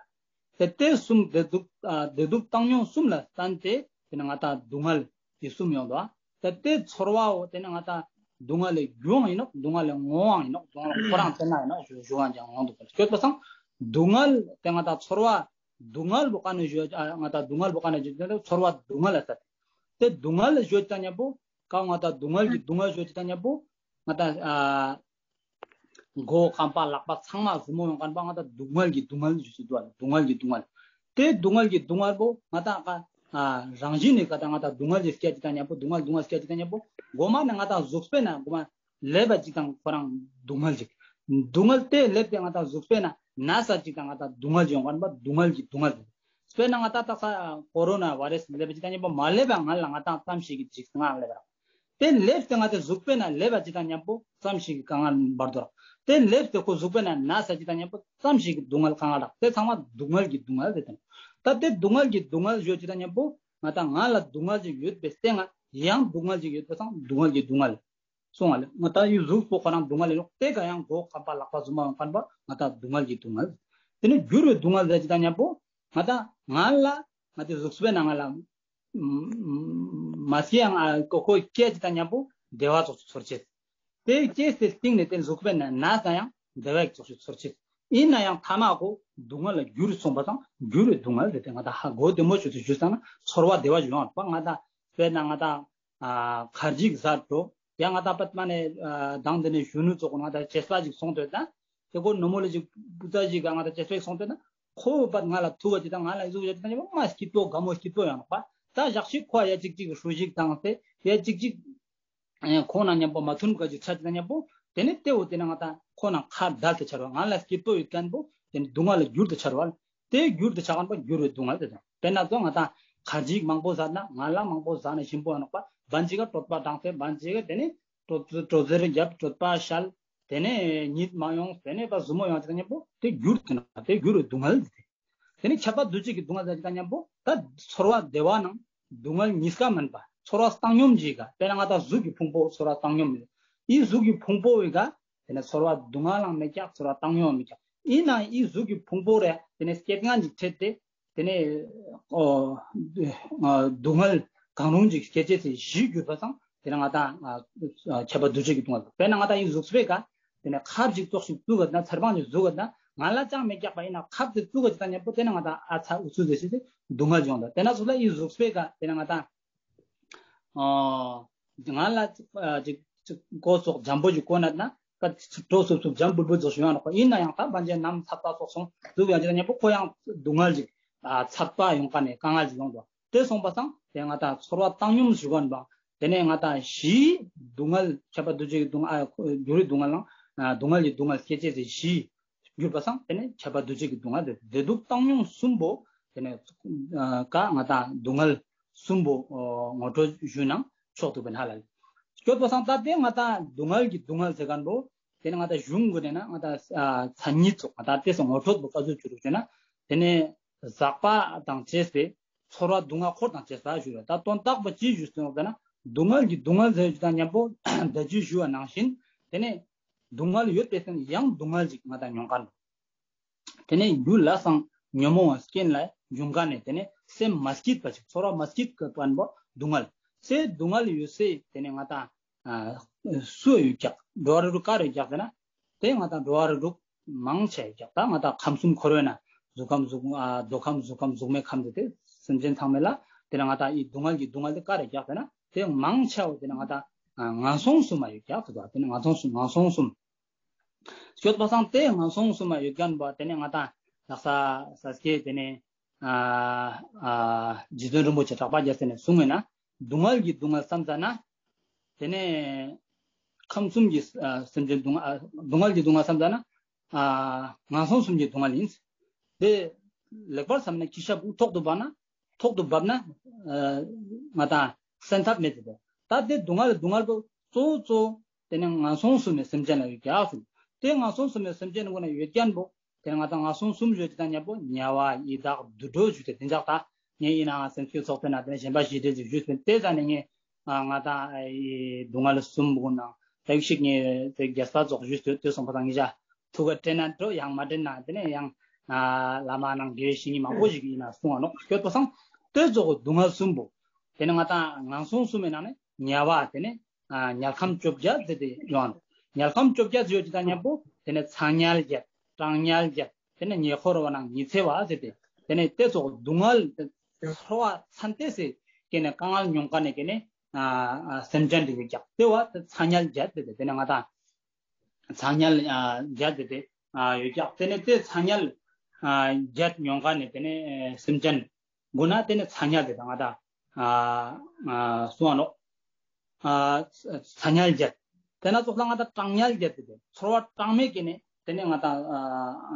དེ་དེ་གསུམ་བདེ་སྡུག་ཨ་བདེ་སྡུག་བཏང་སྙོམས་གསུམ་ལ་བརྟེན་ཏེ་དེ་ནེ་ང་ཏང་སྡུག་བསྔལ་དེ་གསུམ་ཡོང་དོ། དེ་དེ་ཚོར་བའོ་དེ་ནེ་ང་ཏང་སྡུག་བསྔལ་ལི་རྒྱུའང་ཨིན་ནོག། སྡུག་བསྔལ་ལི་བསྔོ་བའང་ཨིན་ནོག། སྡུག་བསྔལ་ཁོ་རང་བརྟེན་ན་ཨིན་ནོག་ཞུ་ཞུ་བ་ཅང་ཡོང་དུག་པ་ལ་སྐྱོད་པ་སང་སྡུག་བསྔལ་དེ་ང་ཏང་ཚོར་བ་སྡུག་བསྔལ་བོ་ཀ་ནེ་ཞུ་ཨ་ང་ཏང་སྡུག་བསྔལ་བོ་ཀ་ནེ་ཞུ་ཚོར་བ་སྡུག་བསྔལ་ལ་ཟེར། དེ་སྡུག་བསྔལ་ལ་ཞུ་ཅེས་དང་མཉམ་པོ་ཀ་ང་ཏང་སྡུག་བསྔལ་གྱི་སྡུག་བསྔལ་ཞུ་ཅེས་དང་མཉམ་པོ་ང་ཏང་ཨ་མགོ་རྐང་པ་ལག་པ་ཚང་མ་ཟུར་མོ་ཡོང་མཁན་པོ་ང་ཏང་སྡུག་བསྔལ་གྱི་སྡུག་བསྔལ་ཞུ་ཅེས་འདུག་པ་ལ། སྡུག་བསྔལ་གྱི་སྡུག་བསྔལ། དེ་སྡུག་བསྔལ་གྱི་སྡུག་བསྔལ་བོ་ང་ཏང་ཨ་རང་བཞིན་ནེ་ཀ་ཏང་ང་ཏང་སྡུག་བསྔལ་གྱི་སྐད་ཅིག་དང་མཉམ་པོ་སྡུག་བསྔལ་སྡུག་བསྔལ་སྐད་ཅིག་དང་མཉམ་པོ་མགོ་མ་ནེ་ང་ཏང་གཟུགས་པོའི་ནང་མགོ་མ་ལེབ་བ་ཅིག་དང་ཁོ་རང་སྡུག་བསྔལ་ཅིག། སྡུག་བསྔལ་དེ་ལེབ་སྟེ་ང་ཏང་གཟུགས་པོའི་ནང་ན་ས་ཅིག་དང་ང་ཏང་སྡུག་བསྔལ་ཅིག་ཡོང་མཁན་པོ་སྡུག་བསྔལ་གྱི་སྡུག་བསྔལ། དཔེར་ན་ང་ཏང་ད་ས་ཀོ་རོ་ན་བྷ་རེ་སི་ལེབ་བ་ཅིག་དང་མཉམ་པོ་མ་ལེབ་པ་ང་ལ་ང་ཏང་ཙམ་ཞིག་གི་ཅིག་ང་ལེབ་ར། དེ་ལེབ་སྟེ་ང་ཏང་གཟུགས་པོའི་ནང་ལེབ་བ་ཅིག་དང་མཉམ་པོ་ཙམ་ཞིག་གི་དཀའ་ངལ་འབར་དོ་ར། དེ་ལེབ་སྟེ་ཁོ་གཟུགས་པོའི་ནང་ན་ས་ཅིག་དང་མཉམ་པོ་ཙམ་ཞིག་གི་སྡུག་བསྔལ་དཀའ་ངལ་རག། དེ་ཚང་མ་སྡུག་བསྔལ་གྱི་སྡུག་བསྔལ་རེད་དེ། ད་དེ་སྡུག་བསྔལ་གྱི་སྡུག་བསྔལ་ཞུ་ཅེས་དང་མཉམ་པོ་ང་ཏང་ང་ལ་སྡུག་བསྔལ་ཅིག་ཡོད་པའི་སྟེང་ང་ཡང་སྡུག་བསྔལ་ཅིག་ཡོད་པའི་སང་སྡུག་བསྔལ་གྱི་སྡུག་བསྔལ། སོང་བ་ལེ། ང་ཏང་ཡུལ་གཟུགས་པོ་ཁོ་རང་སྡུག་བསྔལ་ཨིན་ནོག། དེ་ག་ཡང་མགོ་རྐང་པ་ལག་པ་ཟུར་མོ་ཡོང་མཁན་པོ་ང་ཏང་སྡུག་བསྔལ་གྱི་སྡུག་བསྔལ། དེ་ནེ་འགྱུར་བའི་སྡུག་བསྔལ་ཟེར་ཅེས་དང་མཉམ་པོ་ང་ཏང་ང་ལ་ང་ཏང་གཟུགས་པོའི་ནང་ང་ལ་མ་སྐྱེ་ཡང་ཨ་ཁོ་ཁོ་སྐྱེ་ཅེས་དང་མཉམ་པོ་བདེ་བ་ཙོགས་ཤིག་ཚོར་ཅེས། དེ་སྐྱེས་ཏེ་སྟིང་ནེ་དེ་གཟུགས་པོའི་ནང་ན་ས་ཡང་བདེ་བ་ཙོགས་ཤིག་ཚོར་ཅེས། ཨིན་ན་ཡང་ཐ་མ་ཁོ་སྡུག་བསྔལ་ལ་འགྱུར་སོང་པ་སང་འགྱུར་བའི་སྡུག་བསྔལ་རེད་དེ། ང་ཏང་ཧ་གོ་བདེ་མོ་ཞིག་ཏུ་ཞུས་ཙ་ན་ཚོར་བ་བདེ་བ་ཞིག་ཡོང་བ་ང་ཏང་དཔེར་ན་ང་ཏང་ཨ་ཁར་ཇི་ཟ་འགྲོ། ཡང་ང་ཏང་པད་མ་ནེ་ཨ་དང་དེ་ནེ་གཞོན་ནུ་ཚོ་ཁོ་ང་ཏང་ཆེས་པ་ཞིག་སོང་སྟེ་ད། དེ་ཁོ་ནོ་མོ་ལེ་ཞིག་བུ་ཚ་ཞིག་ག་ང་ཏང་ཆེས་པ་ཞིག་སོང་སྟེ་ད། ཁོ་པད་ང་ལ་ཐུག་པ་ཅིག་དང་ང་ལ་ཨི་ཟུག་ཡོད་ཅིག་དང་མ་སྐྱིད་པོ་དགའ་མོ་སྐྱིད་པོ་ཡོང་ནོག་པ། ད་ཞག་ཅིག་ཁོ་ཡ་ཅིག་ཅིག་ཧྲུལ་ཞིག་བཏང་སྟེ་ཡ་ཅིག་ཅིག་ཁོང་ན་མཉམ་པོ་མ་མཐུན་ཀ་ཅིག་ཆ་ཅིག་ན་མཉམ་པོ་དེ་ནས་དེ་བོ་དེ་ན་ང་ད་ཁོ་ན་ཁ་བརྡལ་ཏེ་ཆ་རུག་ང་ལ་སྐྱིད་པོ་ཡོད་མཁན་པོ་དེ་ནས་སྡུག་བསྔལ་ལ་འགྱུར་ཏེ་ཆ་རུག་དེ་འགྱུར་ཏེ་ཆ་མཁན་པོ་འགྱུར་བའི་སྡུག་བསྔལ་དེ་དང་། དཔེར་ན་ཚོ་ང་ད་ཁ་ཅིག་མང་པོ་ཟ་ན་ང་ལ་མང་པོ་ཟ་ན་ཞིམ་པོ་ཡོང་ནོག་པ། བན་ཅིག་ག་གྲོད་པ་འགྲངས་ཏེ་བན་ཅིག་ག་དེ་ནས་དྲོད་དྲོད་ཟེར་རྒྱབ་གྲོད་པ་ཤལ། དེ་ནས་གཉིད་མ་ཡོང་། དེ་ནས་པ་ཟུར་མོ་ཡོང་ཅིག་ན་མཉམ་པོ་དེ་འགྱུར་ཏེ་ན་དེ་འགྱུར་བའི་སྡུག་བསྔལ་དེ། དེ་ནས་ཁྱབ་པ་འདུ་བྱེད་ཀྱི་སྡུག་བསྔལ་ཟེར་ཅིག་ན་མཉམ་པོ་ད་ཚོར་བ་བདེ་བ་ནང་སྡུག་བསྔལ་གཉིས་ཀ་མིན་པ་ཚོར་བ་བཏང་སྙོམས་ཀྱི་ག་དཔེར་ན་ང་ད་གཟུགས་ཀྱི་ཕུང་པོ་ཚོར་བ་བཏང་སྙོམས་མེད། ཨི་གཟུགས་ཀྱི་ཕུང་པོ་བའི་ག་དེ་ནས་ཚོར་བ་སྡུག་བསྔལ་ལའང་མི་སྐྱག་ཚོར་བ་བཏང་སྙོམས་མི་སྐྱག་ཨིན་ནའང་ཨི་གཟུགས་ཀྱི་ཕུང་པོ་རེ་དེ་ནས་སྐྱེ་ལྡན་ཅིག་འཕྲད་དེ་དེ་ནས་ཨོ་སྡུག་བསྔལ་གང་རུང་ཅིག་སྐྱེ་ཅེས་སི་གཞི་གྱུར་པ་སང་དེ་ནས་ང་ད་ཁྱབ་པ་འདུ་བྱེད་ཀྱི་སྡུག་བསྔལ། དཔེར་ན་ང་ད་ཨི་གཟུགས་པོའི་ཀ་དེ་ནས་ཁབ་ཅིག་ཙོགས་ཤིག་བཙུགས་ན་ཚར་བང་ཅིག་བཙུགས་ན་ང་ལ་ཅང་མི་སྐྱག་པ་ཨིན་ན་ཁབ་དེ་བཙུགས་ཅིག་ན་མཉམ་པོ་དེ་ནས་ང་ད་ཨ་ཚ་ཨུ་ཚུགས་ཟེར་ཅེས་སི་སྡུག་བསྔལ་ཡོང་ད། དེ་ན་ཚོ་ལ་ཨི་གཟུགས་པོའི་ཀ་དེ་ནས་ང་ད་ཨོ། ང་ལ་ཅིག་ཅིག་གོ་ཙོགས་འཇམ་པོ་ཅིག་གོ་ན་ན་ཀ་ཅིག་གྲོ་སུབ་སུབ་འཇམ་བུལ་བུལ་ཙོགས་ཞུ་ཡང་ནོག་པ། ཨིན་ན་ཡང་ད་བན་ཅིག་ནམ་ཚད་པ་ཙོགས་སོང་ཟུག་ཡང་ཅིག་ན་མཉམ་པོ་ཁོ་ཡང་སྡུག་བསྔལ་ཅིག་ཚད་པ་ཡོང་ཀ་ནས་དཀའ་ངལ་ཅིག་ཡོང་དོ། དེ་སོང་པ་སང་དེ་ང་ད་ཚོར་བ་བཏང་སྙོམས་ཞུ་གོ་ན་པ། དེ་ནས་ང་ད་གཞི་སྡུག་བསྔལ་ཁྱབ་པ་འདུ་བྱེད་ཀྱི་སྡུག་བསྔལ་ཨ་འགྱུར་བའི་སྡུག་བསྔལ་ནང་སྡུག་བསྔལ་གྱི་སྡུག་བསྔལ་སྐྱེ་ཅེས་སི་གཞི་གྱུར་པ་སང་དེ་ནས་ཁྱབ་པ་འདུ་བྱེད་ཀྱི་སྡུག་བསྔལ་དེ་བདེ་སྡུག་བཏང་སྙོམས་གསུམ་པོ་དེ་ནས་ཀ་ང་ད་སྡུག་བསྔལ་གསུམ་པོ་ངོ་སྤྲོད་ཞུ་ན་ཆོག་ཏུ་བེན་ཧ་ལ་ལེ། སྐྱོད་པ་སང་ད་དེ་ང་ད་སྡུག་བསྔལ་གྱི་སྡུག་བསྔལ་ཟེར་མཁན་པོ་དེ་ནས་ང་ད་གཞུང་གུན་ནས་ན་ང་ད་མཚན་ཉིད་ཙོགས་ང་ད་དེ་སོང་ངོ་སྤྲོད་པོ་ཀ་ཟུག་ཅིག་རུག་ཅེ་ན་དེ་ནས་ཟག་པ་དང་བཅས་པའི་ཚོར་བ་སྡུག་བསྔལ་འཁོར་དང་བཅས་པ་ཞུ་རེད། ད་དོན་དག་པོ་ཅི་ཞུ་སྟེ་ཡོང་ཟེར་ན་སྡུག་བསྔལ་གྱི་སྡུག་བསྔལ་ཟེར་ཅིག་ན་མཉམ་པོ་ད་ཅི་ཞུ་བ་ནང་བཞིན་དེ་ནས་སྡུག་བསྔལ་ཡོད་པའི་སྟེང་ཡང་སྡུག་བསྔལ་ཅིག་ང་ད་མྱོང་མཁན། དེ་ནས་རྒྱུ་ལས་སང་ཉོན་མོངས་པ་རྐྱེན་ལས་བྱུང་མཁན་ནས་དེ་ནས་སེམས་མ་སྐྱིད་པ་ཅིག་ཚོར་བ་མ་སྐྱིད་པ་པོ་སྡུག་བསྔལ། སེ་སྡུག་བསྔལ་ཡོད་སེ་དེ་ནས་ང་ད་སུ་ཡོད་ཀྱག་འགྲོ་བ་རིགས་དྲུག་ག་རེ་ཀྱག་ཟེར་ན་དེ་ང་ད་འགྲོ་བ་རིགས་དྲུག་མང་ཆེ་ཡོད་ཀྱག་ད་ང་ད་ཁམས་གསུམ་འཁོར་བའི་ནང་གཟུགས་ཁམས་གཟུགས་མདོ་ཁམས་གཟུགས་ཁམས་གཟུགས་མེད་ཁམས་དེ་དེ་སེམས་ཅན་ཚང་མའི་ལ་དེ་ནས་ང་ད་ཨི་སྡུག་བསྔལ་གྱི་སྡུག་བསྔལ་དེ་ག་རེ་ཀྱག་ཟེར་ན་དེ་མང་ཆེ་བོ་དེ་ནས་ང་ད་ངན་སོང་གསུམ་མ་ཡོད་ཀྱག་ཟེར་དེ་ནས་ངན་སོང་གསུམ་ངན་སོང་གསུམ། སྐྱོད་པ་སང་དེ་ངན་སོང་གསུམ་མ་ཡོད་མཁན་པོ་དེ་ནས་ང་ད་ལག་ས་ས་སྐྱེ་དེ་ནས་ཨ་ཨ་རྗེ་བཙུན་རིན་པོ་ཆེ་གྲགས་པ་རྒྱལ་མཚན་ནས་གསུངས་ཡོད་ན་སྡུག་བསྔལ་གྱི་སྡུག་བསྔལ་བསམ་ཙ་ན་དེ་ནས་ཁམས་གསུམ་གྱི་ཨ་སེམས་ཅན་སྡུག་བསྔལ་ཨ་སྡུག་བསྔལ་གྱི་སྡུག་བསྔལ་བསམ་ཙ་ན་ཨ་ངན་སོང་གསུམ་གྱི་སྡུག་བསྔལ་ཡིན། དེ་ལེགས་པར་བསམ་ན་ཀི་ཤ་བུ་ཐོག་ཏུ་བབས་ན་ཐོག་ཏུ་བབས་ན་ཨ་ང་ད་སེལ་ཐབས་མེད་དེ། ད་དེ་སྡུག་བསྔལ་སྡུག་བསྔལ་པོ་གཙོ་བོ་གཙོ་བོ་དེ་ནས་ངན་སོང་གསུམ་མའི་སེམས་ཅན་ལ་ཡོད་ཀྱག་གསུངས། དེ་ངན་སོང་གསུམ་མའི་སེམས་ཅན་ཀུན་ན་ཡོད་མཁན་པོ་དེ་ནས་ང་ད་ངན་སོང་གསུམ་ཡོད་ཅིག་ན་མཉམ་པོ་དམྱལ་བ་ཡི་དྭགས་དུད་འགྲོ་ཞུ་དེ་དེ་འཇག་ད་ངས་ཡིན་ནའང་སེམས་ཤུགས་ཚོགས་པའི་ནང་དེ་ནས་གཞན་པ་ཞི་བདེ་ཞིག་ཞུས་ཟིན་དེ་ཙ་ནས་ངས་ང་ད་ཨི་སྡུག་བསྔལ་གསུམ་པོ་ནང་དེ་ཞིག་ངས་དེ་རྒྱས་པ་ཙོགས་ཞུས་ཏེ་དེ་སོང་པ་དང་ངེད་ཅག་ཐུགས་ཀ་དྲན་ན་འགྲོ་ཡང་མ་དྲན་ན་དེ་ནས་ཡང་ཨ་བླ་མ་ནང་དགེ་བའི་བཤེས་གཉེན་མང་པོ་ཞིག་ཡིན་ན་གསུང་བ་ནོག་སྐྱོད་པ་སང་དེ་ཙོགས་སྡུག་བསྔལ་གསུམ་པོ་དེ་ནས་ང་ད་ངན་སོང་གསུམ་མའི་ནང་ནས་དམྱལ་བ་དེ་ནས་ཨ་དམྱལ་ཁམས་བཅོ་བརྒྱད་ཟེར་ཏེ་ཡོང་ནོག་དམྱལ་ཁམས་བཅོ་བརྒྱད་ཟེར་ཡོད་ཅིག་ན་མཉམ་པོ་དེ་ནས་ཚ་དམྱལ་བརྒྱད་གྲང་དམྱལ་བརྒྱད་དེ་ནས་ཉེ་འཁོར་བ་ནང་ཉི་ཚེ་བ་ཟེར་ཏེ་དེ་ནས་དེ་ཙོགས་སྡུག་བསྔལ་ཚོར་བ་ཚན་ཏེ་སེ་ཀེ་ནས་དཀའ་ངལ་མྱོང་མཁན་ནས་ཀེ་ནས་ཨ་ཨ་སེམས་ཅན་དེ་ཡོད་ཀྱག་དེ་བ་དེ་ཚ་དམྱལ་བརྒྱད་དེ་དེ་ནས་ང་ད་ཚ་དམྱལ་ཨ་བརྒྱད་དེ་དེ་ཨ་ཡོད་ཀྱག་དེ་ནས་དེ་ཚ་དམྱལ་ཨ་བརྒྱད་མྱོང་མཁན་ནས་དེ་ནས་ཨ་སེམས་ཅན་དགུ་ན་དེ་ནས་ཚ་དམྱལ་དེ་དང་ང་ད་ཨ་ཨ་གསུང་བ་ནོག་ཨ་ཚ་དམྱལ་བརྒྱད་དེ་ན་ཙོགས་ལ་ང་ད་གྲང་དམྱལ་བརྒྱད་དེ་དེ་ཚོར་བ་གྲང་མོའི་ཀེ་ནས་དེ་ནས་ང་ད་ཨ་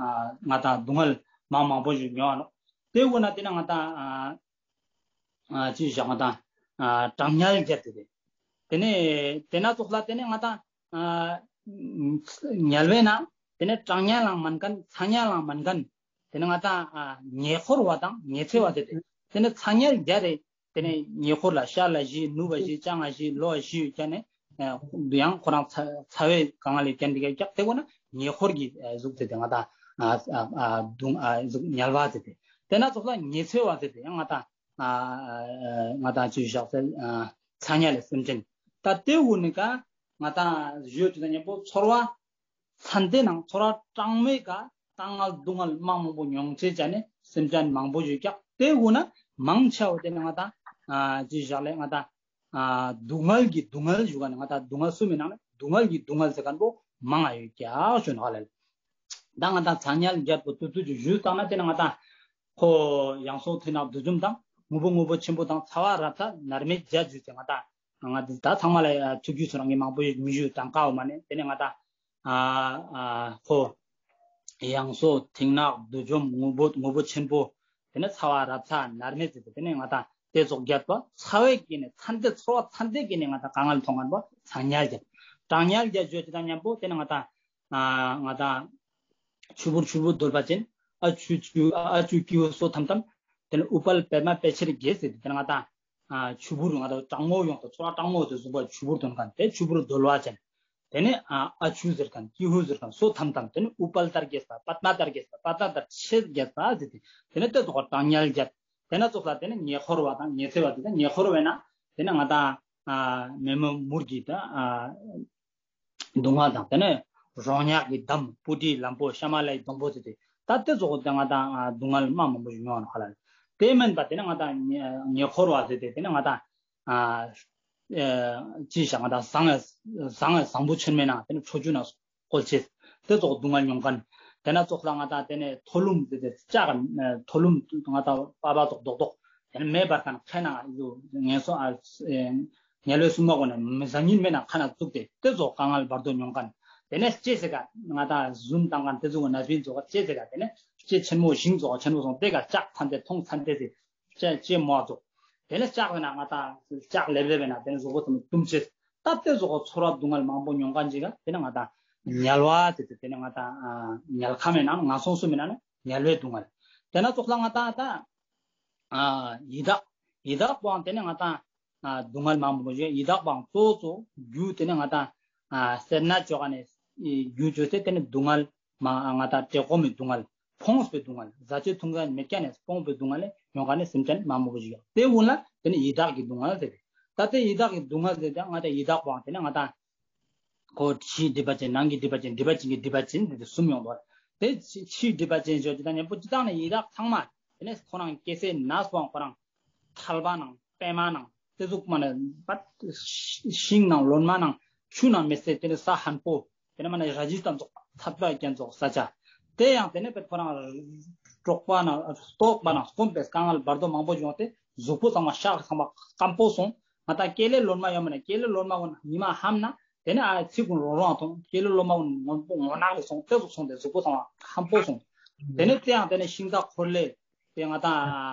ཨ་ང་ད་སྡུག་བསྔལ་མང་མང་པོ་ཞིག་མྱོང་བ་ནོག་དེ་དགུ་ན་དེ་ནས་ང་ད་ཨ་ཨ་ཅི་བཞག་ང་ད་ཨ་གྲང་དམྱལ་བརྒྱད་དེ་དེ། དེ་ནས་དེ་ན་ཙོགས་ལ་དེ་ནས་ང་ད་ཨ་དམྱལ་བའི་ནང་དེ་ནས་གྲང་དམྱལ་ལའང་མན་མཁན་ཚ་དམྱལ་ལའང་མན་མཁན་དེ་ནས་ང་ད་ཨ་ཉེ་འཁོར་བ་དང་ཉི་ཚེ་བ་དེ་དེ། དེ་ནས་ཚ་དམྱལ་བརྒྱད་རེ་དེ་ནས་ཉེ་འཁོར་ལ་ཤར་ལ་བཞི་ནུབ་ལ་བཞི་བྱང་ལ་བཞི་ལྷོ་ལ་བཞི་ཡོད་ཀྱག་ནས་ཡང་ཁོ་རང་ཚ་ཚ་བའི་དཀའ་ངལ་ཡོད་ཀྱག་འདི་ག་ཡོད་ཀྱག་དེ་དགུ་ན་ཉེ་འཁོར་གྱི་ཨ་གཟུགས་དེ་དེ་ང་ད་ཨ་ཨ་ཨ་སྡུག་ཨ་གཟུགས་དམྱལ་བ་དེ་དེ། དེ་ན་ཙོགས་ལ་ཉི་ཚེ་བ་དེ་དེ་ཡང་ང་ད་ཨ་ཨ་ང་ད་ཅི་བཞག་ཚེ་ཨ་ཚ་དམྱལ་ལ་སེམས་ཅན་ད་དེ་དགུ་ནི་ཀ་ང་ད་ཞུ་ཡོད་ཅིག་ན་མཉམ་པོ་ཚོར་བ་ཚན་ཏེ་ནང་ཚོར་བ་གྲང་མོའི་ཀ་དཀའ་ངལ་སྡུག་བསྔལ་མང་མང་པོ་མྱོང་ཅེས་ཅ་ནས་སེམས་ཅན་མང་པོ་ཞིག་ཡོད་ཀྱག་དེ་དགུ་ན་མང་ཆེ་བ་དེ་ནི་ང་ད་ཨ་ཅི་བཞག་ལས་ང་ད་ཨ་སྡུག་བསྔལ་གྱི་སྡུག་བསྔལ་ཞུ་ག་ནས་ང་ད་སྡུག་བསྔལ་གསུམ་མི་ནང་ནས་སྡུག་བསྔལ་གྱི་སྡུག་བསྔལ་ཟེར་མཁན་པོ་མང་ང་ཡོད་ཀྱག་ཞུ་ནོག་ལེ། ད་ང་ད་ཚ་དམྱལ་བརྒྱད་པོ་ཏུ་ཏུ་ཅིག་ཞུས་བཏང་ན་དེ་ནི་ང་ད་ཁོ་ཡང་སོ་མཐུན་ནག་བསྡུས་འཇོམས་དང་ ངུ་བོ་ངུ་བོ་ཆེན་པོ་དང་ཚ་བ་རབ་ཚ་ནར་མའི་རྒྱ་ཞུས་ཏེ་ང་ཏང་ང་ད་ཚང་མ་ལ་ཐུགས་རྒྱུས་སུ་རང་གི་མང་པོ་མི་ཞུ་དང་ཀའོ་མ་ནེ་དེ་ནེ་ང་ཏང་ཨ་ཨ་ཁོ་ཡང་སོ་མཐིང་ནག་བདུད་འཇོམས་ངུ་བོ་ངུ་བོ་ཆེན་པོ། དེ་ནེ་ཚ་བ་རབ་ཚ་ནར་མའི་ཟེར་ཏེ་དེ་ནེ་ང་ཏང་དེ་ཙོགས་རྒྱབ་པ་ཚ་བའི་སྐྱེ་ནས་ཚ་འདི་ཚོར་བ་ཚ་འདི་སྐྱེ་ནས་ང་ཏང་དཀའ་ངལ་མཐོང་ངན་པོ་ཚ་དམྱལ་རྒྱ། གྲང་དམྱལ་རྒྱ་བརྗོད་ཅི་དང་མཉམ་པོ་དེ་ནེ་ང་ཏང་ཨ་ང་ཏང་ཆུ་བུར་ཆུ་བུར་རྡོལ་བ་ཅན། ཨ་ཆུ་ཆུ་ཨ་ཆུ་ཀི་བོ་སོ་ཐམ་ཐམ། དེ་ནེ་ཨུཏྤལ་པདྨ་པད་ཕྱིར་རྒྱས་ཟེར་ཏེ་དེ་ནེ་ང་ཏང་ཨ་ཆུ་བུར་ང་ཏང་གྲང་མོ་ཡོང་དང་ཚོར་བ་གྲང་མོ་དེ་གཟུགས་པོ་ཆུ་བུར་དོན་ཁན་དེ་ཆུ་བུར་རྡོལ་བ་ཅན། དེ་ནེ་ཨ་ཨ་ཆུ་ཟེར་ཁན་ཀི་ཧུ་ཟེར་ཁན་སོ་ཐམ་ཐམ། དེ་ནེ་ཨུཏྤལ་ལྟར་རྒྱས་པ་པདྨ་ལྟར་རྒྱས་པ་པདྨ་ལྟར་ཆེར་རྒྱས་པ་ཟེར་ཏེ་དེ་ནེ་དེ་ཙོགས་གྲང་དམྱལ་རྒྱ། དེ་ནེ་ཙོགས་ལ་དེ་ནེ་ཉེ་འཁོར་བ་དང་ཉི་ཚེ་བ་དེ་དང་ཉེ་འཁོར་བས་ན་དེ་ནེ་ང་ཏང་ཨ་མེ་མོ་མུར་གྱི་དང་ཨ་སྡུག་བསྔལ་དང་དེ་ནེ་རོ་མྱགས་ཀྱི་འདམ་སྤུ་གྲིའི་ལམ་པོ་ཤ་མ་ལའི་སྡོང་པོ་ཟེར་ཏེ་ད་དེ་ཙོགས་དེ་ང་ཏང་ཨ་སྡུག་བསྔལ་མ་མང་པོ་ཞིག་མྱོང་བ་ནོག་ཧ་ལ་ལེ། དེ་མན་པ་དེ་ནེ་ང་ཏང་ཉེ་ཉེ་འཁོར་བ་ཟེར་ཏེ་དེ་ནེ་ང་ཏང་ཨ་ཨ་ཅི་ཞག་ང་ཏང་ཟང་ཟང་ཟང་པོ་ཆེན་མོའི་ནང་དེ་ནེ་ཁྲོ་ཆུ་ནང་བཀོལ་ཅེས། དེ་ཙོགས་སྡུག་བསྔལ་མྱོང་ཁན། དེ་ནེ་ཙོགས་ལ་ང་ཏང་དེ་ནེ་ཐོ་ལུམ་དེ་དེ་ལྕགས་ཐོ་ལུམ་ང་ཏང་པ་པ་ཙོགས་རྡོག་རྡོག་དེ་ནེ་མེ་འབར་ཁན་ཁ་ནེ་ངན་སོང་ཨ་དམྱལ་བའི་སྲུང་མ་གུན་ནི་མི་བཟང་ངན་མེ་ནང་ཁ་ནེ་བཙུགས་ཏེ་དེ་ཙོགས་དཀའ་ངལ་བར་དོ་མྱོང་ཁན། དེ་ནེ་ལྕེ་ཟེར་ཀ་ང་ཏང་རྫུན་བཏང་ཁན་དེ་ཙོགས་ན་བིན་ཙོགས་ལྕེ་ཟེར་ཀ་དེ་ནེ་ལྕེ་ཆེན་མོ་ཞིང་ཙོགས་ཆེན་མོ་སོང་དེ་ཀ་ལྕགས་ཚན་དེ་ཐོང་ཚན་དེ་ཟེར། ལྕེ་ལྕེ་མོ་ཙོགས། དེ་ནེ་ལྕགས་ཟེར་ན་ང་ཏང་ལྕགས་ལེབ་ལེབ་ཟེར་ན་དེ་ནེ་གཟུགས་པོ་ཚང་མ་བཏུམ་ཅེས། ད་དེ་ཙོགས་ཚོར་བ་སྡུག་བསྔལ་མང་པོ་མྱོང་ཁན་ཅིག་ག་དེ་ནེ་ང་ཏང་དམྱལ་བ་ཟེར་ཏེ་དེ་ནེ་ང་ཏང་ཨ་དམྱལ་ཁམས་མེ་ནང་ངན་སོང་གསུམ་མེ་ནང་ནེ་དམྱལ་བའི་སྡུག་བསྔལ། དེ་ནེ་ཙོགས་ལ་ང་ཏང་ད་ཨ་ཡི་དྭགས་ཡི་དྭགས་པོའང་དེ་ནེ་ང་ཏང་ཨ་སྡུག་བསྔལ་མང་པོ་ཞིག་ཡི་དྭགས་པོའང་གཙོ་བོ་གཙོ་རྒྱུ་དེ་ནེ་ང་ཏང་ཨ་སེར་སྣ་ཅོ་ཁན་ནི་རྒྱུ་བཅོས་ཏེ་དེ་ནེ་སྡུག་བསྔལ་མ་ང་ཏང་བཀྲེས་སྐོམ་མི་སྡུག་བསྔལ། ཕོངས་པའི་སྡུག་བསྔལ། བཟའ་ཆས་འཐུང་ས་མེད་ཁན་ནི་ཕོངས་པའི་སྡུག་བསྔལ་ལས་མྱོང་ཁན་ནི་སེམས་ཅན་མང་པོ་ཞིག་ཡོད། དེ་ཀུན་ལ་དེ་ནེ་ཡི་དྭགས་ཀྱི་སྡུག་བསྔལ་ཟེར་ཏེ། ད་དེ་ཡི་དྭགས་ཀྱི་སྡུག་བསྔལ་ཟེར་ཏེ་ང་ཏང་ཡི་དྭགས་པོའང་དེ་ནེ་ང་ཏང་ཁོ་ཕྱིའི་སྒྲིབ་པ་ཅན་ནང་གི་སྒྲིབ་པ་ཅན་སྒྲིབ་པ་ཅན་གྱི་སྒྲིབ་པ་ཅན་ཟེར་ཏེ་གསུམ་ཡོང་དོ། དེ་ཕྱི་ཕྱིའི་སྒྲིབ་པ་ཅན་ཞོ་ཅི་དང་མཉམ་པོ་ཅི་དང་ནི་ཡི་དྭགས་ཚང་མ་དེ་ནེ་ཁོ་རང་སྐྱེ་སའི་ནང་སོང་ཁོ་རང་ཐལ་བ་ནང་པད་མ་ནང་དེ་ཟུག་མ་ནེ་པད་ཤིང་ནང་ལོ་མ་ནང་ཆུ་ནང་མེད་སའི་དེ་ནེ་ས་ཧན་པོ། དེ་ནེ་མ་ནེ་ར་ཇི་སྟན་ཙོགས་ཚད་པ་ཅན་ཙོགས་ས་ཆ། དེ་ཡང་དེ་ནེ་པད་ཁོ་རང་དྲོག་པ་ནང་ལྟོགས་པ་ནང་སྐོམ་པའི་དཀའ་ངལ་བར་དོ་མང་པོ་ཡོང་སྟེ་གཟུགས་པོ་ཚང་མ་ཤ་ཚང་མ་སྐམ་པོ་སོང་། ང་ཏང་སྐེ་ལས་ལོ་མ་ཡོང་མ་ནེ་སྐེ་ལས་ལོ་མ་གུན་ཉི་མ་ཧམ་ན་དེ་ནེ་ཨ་ཚིག་གུན་རོ་རོ་ཐོང་སྐེ་ལས་ལོ་མ་གུན་ངོ་པོ་ངོ་ནག་ལས་སོང་དེ་ཙོགས་སོང་སྟེ་གཟུགས་པོ་ཚང་མ་ཧམ་པོ་སོང་། དེ་ནེ་དེ་ཡང་དེ་ནེ་ཤིང་རྟ་འཁོར་ལས། དེ་ང་ཏང་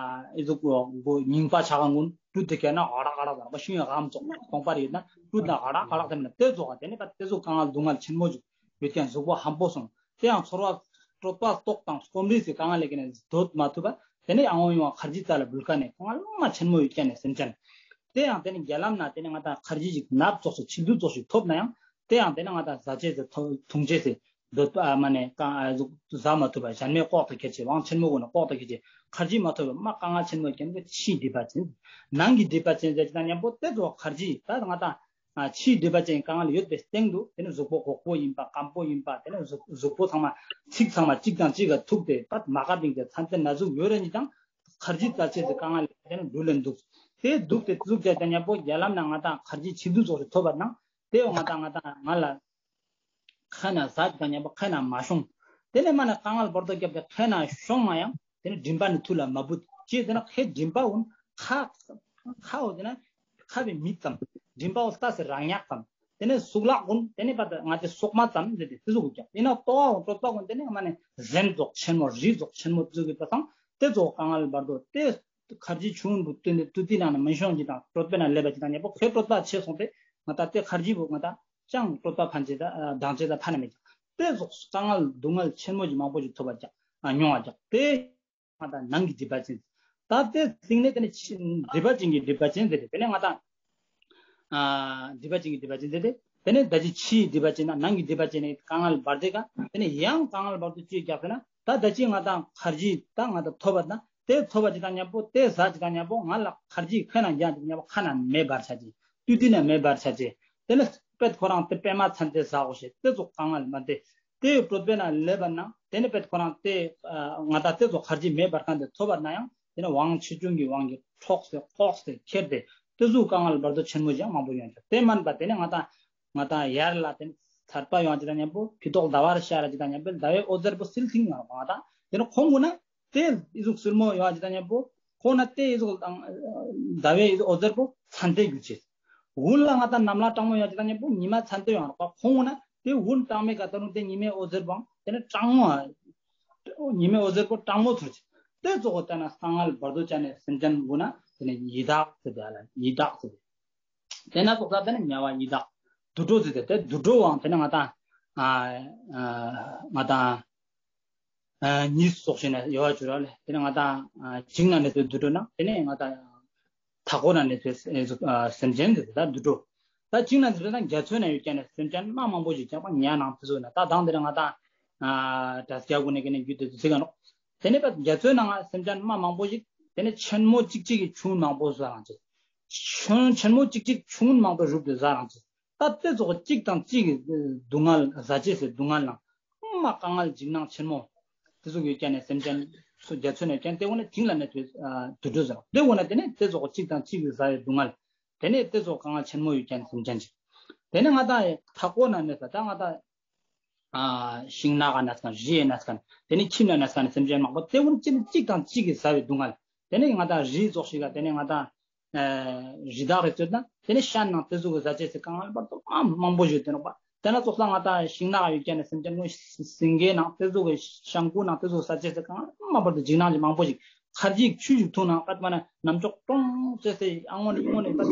ཨི་ཟུག་གོ་རྙིང་པ་ཆ་ག་གུན་ཀྲུ་དེ་ཀ་ན་ཨ་རག་ཨ་རག་དང་པ་ཤིང་ཡང་ཧམ་ཙོགས་སྟོང་པ་རེད་ན་ཀྲུ་ན་ཨ་རག་ཨ་རག་དེ་མ་ནེ་དེ་ཙོགས་དེ་ནེ་པ་དེ་ཙོགས་དཀའ་ངལ་སྡུག་བསྔལ་ཆེན་མོ་ཞིག་ཡོད་ཀྱང་གཟུགས་པོ་ཧམ་པོ་སོང་། དེ་ཡང་ཚོར་བ་དྲོད་པ་ལྟོགས་དང་སྐོམ་རིས་སི་དཀའ་ངལ་ལས་ཀྱི་ནེ་སྡོད་མ་ཐུབ་པ་དེ་ནེ་ཡང་འོང་ཡོང་ཁར་ཇི་རྩ་ལ་འབུལ་ཁ་ནེ་དཀའ་ངལ་མ་ཆེན་མོ་ཡོད་ཀྱང་ནེ་སེམས་ཅན། དེ་ཡང་དེ་ནེ་རྒྱ་ལམ་ན་དེ་ནེ་ང་ཏང་ཁར་ཇི་ཞིག་ནབ་ཙོགས་སི་ཆིག་སྡུད་ཙོགས་ཤིག་ཐོབ་ན་ཡང་དེ་ཡང་དེ་ནེ་ང་ཏང་ཟ་ཆས་སི་འཐུང་ཆས་སི་འདོད་པ་མ་ནེ་གང་ཨ་ཟུག་ཟ་མ་ཐུབ་པ་ཞན་མའི་ལྐོག་ཏུ་ཁྱེར་ཅེས་དབང་ཆེན་མོ་གུན་ནི་ལྐོག་ཏུ་ཁྱེར་ཅེས་ཁར་ཇི་མ་ཐོབ་པ་མ་དཀའ་ངལ་ཆེན་མོ་ཀྱང་གི་ཕྱིའི་སྒྲིབ་པ་ཅན། ནང་གི་སྒྲིབ་པ་ཅན་ཟེར་ཅི་དང་མཉམ་པོ་དེ་ཙོགས་ཁར་ཇི་ད་ང་ཏང་ཨ་ཕྱིའི་སྒྲིབ་པ་ཅན་དཀའ་ངལ་ཡོད་པའི་སྟེང་དུ་དེ་ནེ་གཟུགས་པོ་གོག་པོ་ཡིན་པ་སྐམ་པོ་ཡིན་པ་དེ་ནེ་གཟུགས་གཟུགས་པོ་ཚང་མ་ཚིགས་ཚང་མ་གཅིག་དང་གཅིག་ག་ཐུག་སྟེ་པད་མ་ཀ་པིང་དེ་ཚན་ཏེ་ན་ཟུག་ཡོད་རེ་ནི་དང་ཁར་ཇི་ཙ་ཆེ་ཟེར་དཀའ་ངལ་དེ་ནེ་འགྲུལ་ལེན་འདུག་དེ་འདུག་དེ་འདུག་དེ་དང་མཉམ་པོ་རྒྱ་ལམ་ན་ང་ཏང་ཁར་ཇི་ཆིག་སྡུད་ཙོགས་སུ་ཐོབ་པ་ན་དེ་ཡང་ང་ཏང་ང་ཏང་ང་ལ་ཁ་ན་ཟ་ཅི་དང་མཉམ་པོ་ཁ་ན་མ་ཤོང་། དེ་ནེ་མ་ནེ་དཀའ་ངལ་བར་དོ་རྒྱབ་སྟེ་ཁ་ན་ཤོང་མ་ཡང་དེ་ནེ་མགྲིན་པ་ནི་ཐུར་ལ་མ་བུད་ཅེས་དེ་ནེ་ཁའི་མགྲིན་པ་འོ་ན་ཁ་ཁ་འོ་དེ་ནེ་ཁ་བའི་མིག་ཙམ་མགྲིན་པ་འོ་ལྟ་སེ་རང་ཉག་ཙམ་དེ་ནེ་སུག་ལག་འོ་ན་དེ་ནེ་པ་ང་ཏི་སོག་མ་ཙམ་དེ་དེ་དེ་ཟུག་གི་ཀྱང་ཡིན་ན་ལྟོ་བ་འོ་ན་ལྟོ་བ་འོ་ན་དེ་ནེ་མ་ནེ་གཟན་ཙོགས་ཆེན་མོ་རི་ཙོགས་ཆེན་མོ་ཙུག་གི་པ་སང་དེ་ཙོགས་དཀའ་ངལ་བར་དོ་དེ་ཁར་ཇི་ཆུང་བུ་ཏུ་ཏུ་ཏི་ན་ན་མི་ཤོང་ཅི་དང་གྲོད་པའི་ནང་ལེབ་པ་ཅི་དང་མཉམ་པོ་ཁའི་གྲོད་པ་ཆེ་སོང་སྟེ་ང་ཏང་དེ་ཁར་ཇི་བོ་ང་ཏང་ཅང་གྲོད་པ་ཕན་ཅེས་དང་ལྡང་ཅེས་དང་ཕན་ན་མེད་ཀྱང་དེ་ཙོགས་དཀའ་ངལ་སྡུག་བསྔལ་ཆེན་མོ་ཞིག་མང་པོ་ཞིག་ཐོབ་པ་ཀྱང་མྱོང་བ་ཀྱང་དེ་ང་ཏང་ནང་གི་སྒྲིབ་པ་ཅན། ད་དེ་སྟེང་ནེ་དེ་ནེ་ཕྱི་སྒྲིབ་པ་ཅན་གྱི་སྒྲིབ་པ་ཅན་ཟེར་ཏེ་དེ་ནེ་ང་ཏང་ཨ་སྒྲིབ་པ་ཅན་གྱི་སྒྲིབ་པ་ཅན་ཟེར་ཏེ་དེ་ནེ་ད་ཅི་ཕྱིའི་སྒྲིབ་པ་ཅན་ན་ནང་གི་སྒྲིབ་པ་ཅན་ནི་དཀའ་ངལ་བར་དེ་ག་དེ་ནེ་ཡང་དཀའ་ངལ་བར་དུ་ཅི་རྒྱག་ཟེར་ན་ད་ད་ཅི་ང་ཏང་ཁར་ཇི་ད་ང་ཏང་ཐོབ་པ་ན་དེ་ཐོབ་པ་ཅི་དང་མཉམ་པོ་དེ་ཟ་ཅི་དང་མཉམ་པོ་ང་ལ་ཁར་ཇི་ཁ་ན་རྒྱག་ཅི་དང་མཉམ་པོ་ཁ་ན་མེ་འབར་ཆ་ཅེས་ཏུ་ཏི་ན་མེ་འབར་ཆ་ཅེས་དེ་ནེ་པད་ཁོ་རང་དེ་པད་མ་ཚན་ཏེ་ཟ་འོ་ཞེས་དེ་ཙོགས་དཀའ་ངལ་མ་དེ་དེ་གྲོད་པའི་ནང་ལེབ་པ་ན་དེ་ནེ་པད་ཁོ་རང་དེ་ང་ཏང་དེ་ཙོགས་ཁར་ཇི་མེ་འབར་ཁན་དེ་ཐོབ་པ་ན་ཡང་དེ་ནེ་དབང་ཆེ་ཆུང་གི་དབང་གིས་འཕྲོག་སྟེ་ལྐོག་སྟེ་ཁྱེར་ཏེ་དེ་ཟུག་དཀའ་ངལ་བར་དོ་ཆེན་མོ་ཞིག་མང་པོ་ཡོང་ཀྱང་དེ་མན་པ་དེ་ནེ་ང་ཏང་ང་ཏང་ཡར་ལ་དེ་ནེ་ཚར་པ་ཡོང་ཅི་དང་མཉམ་པོ་ཕི་ཏོག་ཟླ་བར་ཤར་ཅི་དང་མཉམ་པོ་ཟླ་བའི་འོད་ཟེར་པོ་སིལ་ཐིང་ཡོང་བ་ང་ཏང་དེ་ནེ་ཁོང་གུན་ན་དེ་ཨི་ཟུག་སིལ་མོ་ཡོང་ཅི་དང་མཉམ་པོ་ ཁོང་ན་ཏེ་ཨི་ཟུག་དང་ཟླ་བའི་འོད་ཟེར་པོ་ཚན་ཏེ་གྱུར་ཅེས། འོད་ལ་ང་ཏང་ནམ་ལ་གྲང་མོ་ཡོང་ཅེས་དང་མཉམ་པོ་ཉི་མ་ཚན་ཏེ་ཡོང་རོགས་པ། ཁོང་ན་ཏེ་འོད་གྲང་མོའི་ཀ་ཏ་རུང་ཏེ་ཉི་མའི་འོད་ཟེར་པོའང་ཏེ་ནེ་གྲང་མོ། ཉི་མའི་འོད་ཟེར་པོ་གྲང་མོ་ཚོར་ཅེས། ཏེ་ཙོགས་ཏེ་ན་དཀའ་ངལ་བར་དོ་ཅན་ནི་སེམས་ཅན་གུན་ན་ཏེ་ནེ་ཡི་དྭགས་ཟེར་ཏེ་ཨ་ལ་ཡི་དྭགས་ཟེར་ཏེ། ཏེ་ན་ཙོགས་ས་ཏེ་ནེ་དམྱལ་བ་ཡི་དྭགས། དུད་འགྲོ་ཟེར་ཏེ་ཏེ་དུད་འགྲོ་བའང་ཏེ་ནེ་ང་ཏང་ཨ་ཨ་ང་ཏང་ཨ་གཉིས་སོགས་ཤིག་ན་ཡོད་པ་ཅུ་ར་ལེ། ཏེ་ནེ་ང་ཏང་ཨ་བྱིང་ན་གནས་པའི་དུད་འགྲོ་ན་ཏེ་ནེ་ང་ཏང་མཐའ་འཁོར་ན་གནས་པའི་ཨ་སེམས་ཅན་ཟེར་ཏེ་ད་དུད་འགྲོ། ད་བྱིང་ན་གནས་པའི་ད་རྒྱ་མཚོའི་ན་ཡོད་ཀྱག་ནི་སེམས་ཅན་མ་མང་པོ་ཞིག་ཀྱག་པ་ཉ་ནང་ཏེ་ཟུག་ན་ད་དང་ཏེ་ནེ་ང་ཏང་ཨ་དྲ་རྒྱ་གུན་ནེ་ཀ་ནེ་རྒྱུད་དེ་ཚིག་ག་ནོག། ཏེ་ནེ་པ་རྒྱ་མཚོའི་ནང་སེམས་ཅན་མ་མང་པོ་ཞིག་ཏེ་ནེ་ཆེན་མོ་གཅིག་གཅིག་གི་ཆུང་མང་པོ་ཟ་རང་ཅེས། ཆེན་ཆེན་མོ་གཅིག་གཅིག་ཆུང་མང་པོ་རུབ་སྟེ་ཟ་རང་ཅེས། ད་ཏེ་ཙོགས་གཅིག་དང་གཅིག་གི་སྡུག་བསྔལ་ཟ་ཅེས་སི་སྡུག་བསྔལ་ནང་མ་དཀའ་ངལ་འཇིགས་སྣང་ཆེན་མོ་ཏེ་ཙོགས་ཡོད་ཀྱག་ནི་སེམས་ཅན་སུ་རྒྱ་མཚོའི་ན་ཡོད་ཀྱག་ནི་ཏེ་གུན་ན་བྱིང་ན་གནས་པའི་ཨ་དུད་འགྲོ་ཟེར་རོ། ཏེ་གུན་ན་ཏེ་ནེ་ཏེ་ཙོགས་གཅིག་དང་གཅིག་གི་ཟ་བའི་སྡུག་བསྔལ། ཏེ་ནེ་ཏེ་ཙོགས་དཀའ་ངལ་ཆེན་མོ་ཡོད་ཀྱག་ནི་སེམས་ཅན་ཅིག། ཏེ་ནེ་ང་ཏང་མཐའ་འཁོར་ན་གནས་པ་ད་ང་ཏང་ཨ་ཤིང་ནགས་ན་གནས་ཁན་རི་ཡི་ན་གནས་ཁན་ཏེ་ནེ་ཁྱིམ་ན་གནས་ཁན་སེམས་ཅན་མང་པོ་ཏེ་གུན་ཅི་ནི་གཅིག་དང་གཅིག་གི་ཟ་བའི་སྡུག་བསྔལ། ཏེ་ནེ་ང་ཏང་རི་ཙོགས་ཤིག་ག་ཏེ་ནེ་ང་ཏང་ཨ་རི་དྭགས་རེ་ཙོགས་ན་ཏེ་ནེ་ཤ་ནང་ཏེ་ཙོགས་གི་ཟ་ཅེས་སི་དཀའ་ངལ་བར་དོ་མ་མང་པོ་ཞིག་ཡོད་ཏེ་ནོག་པ། ཏེ་ན་ཙོགས་ལ་ང་ཏང་ཤིང་ནགས་ཡོད་ཀྱག་ནི་སེམས་ཅན་གུན་སེང་གེ་ནང་ཏེ་ཙོགས་གི་ཤང་ཀུ་ནང་ཏེ་ཙོགས་ཟ་ཅེས་སི་དཀའ་ངལ་མ་བར་དོ་འཇིགས་སྣང་ཞིག་མང་པོ་ཞིག། ཁར་ཇི་ཆུ་ཞིག་འཐུང་ན་ཀ་ཏ་མ་ན་ནམ་ཅོག་ཀྲོང་ཅེས་སེ་ཨ་ངོ་ནི་ཨ་ངོ་ནི་ཀ་ཏ་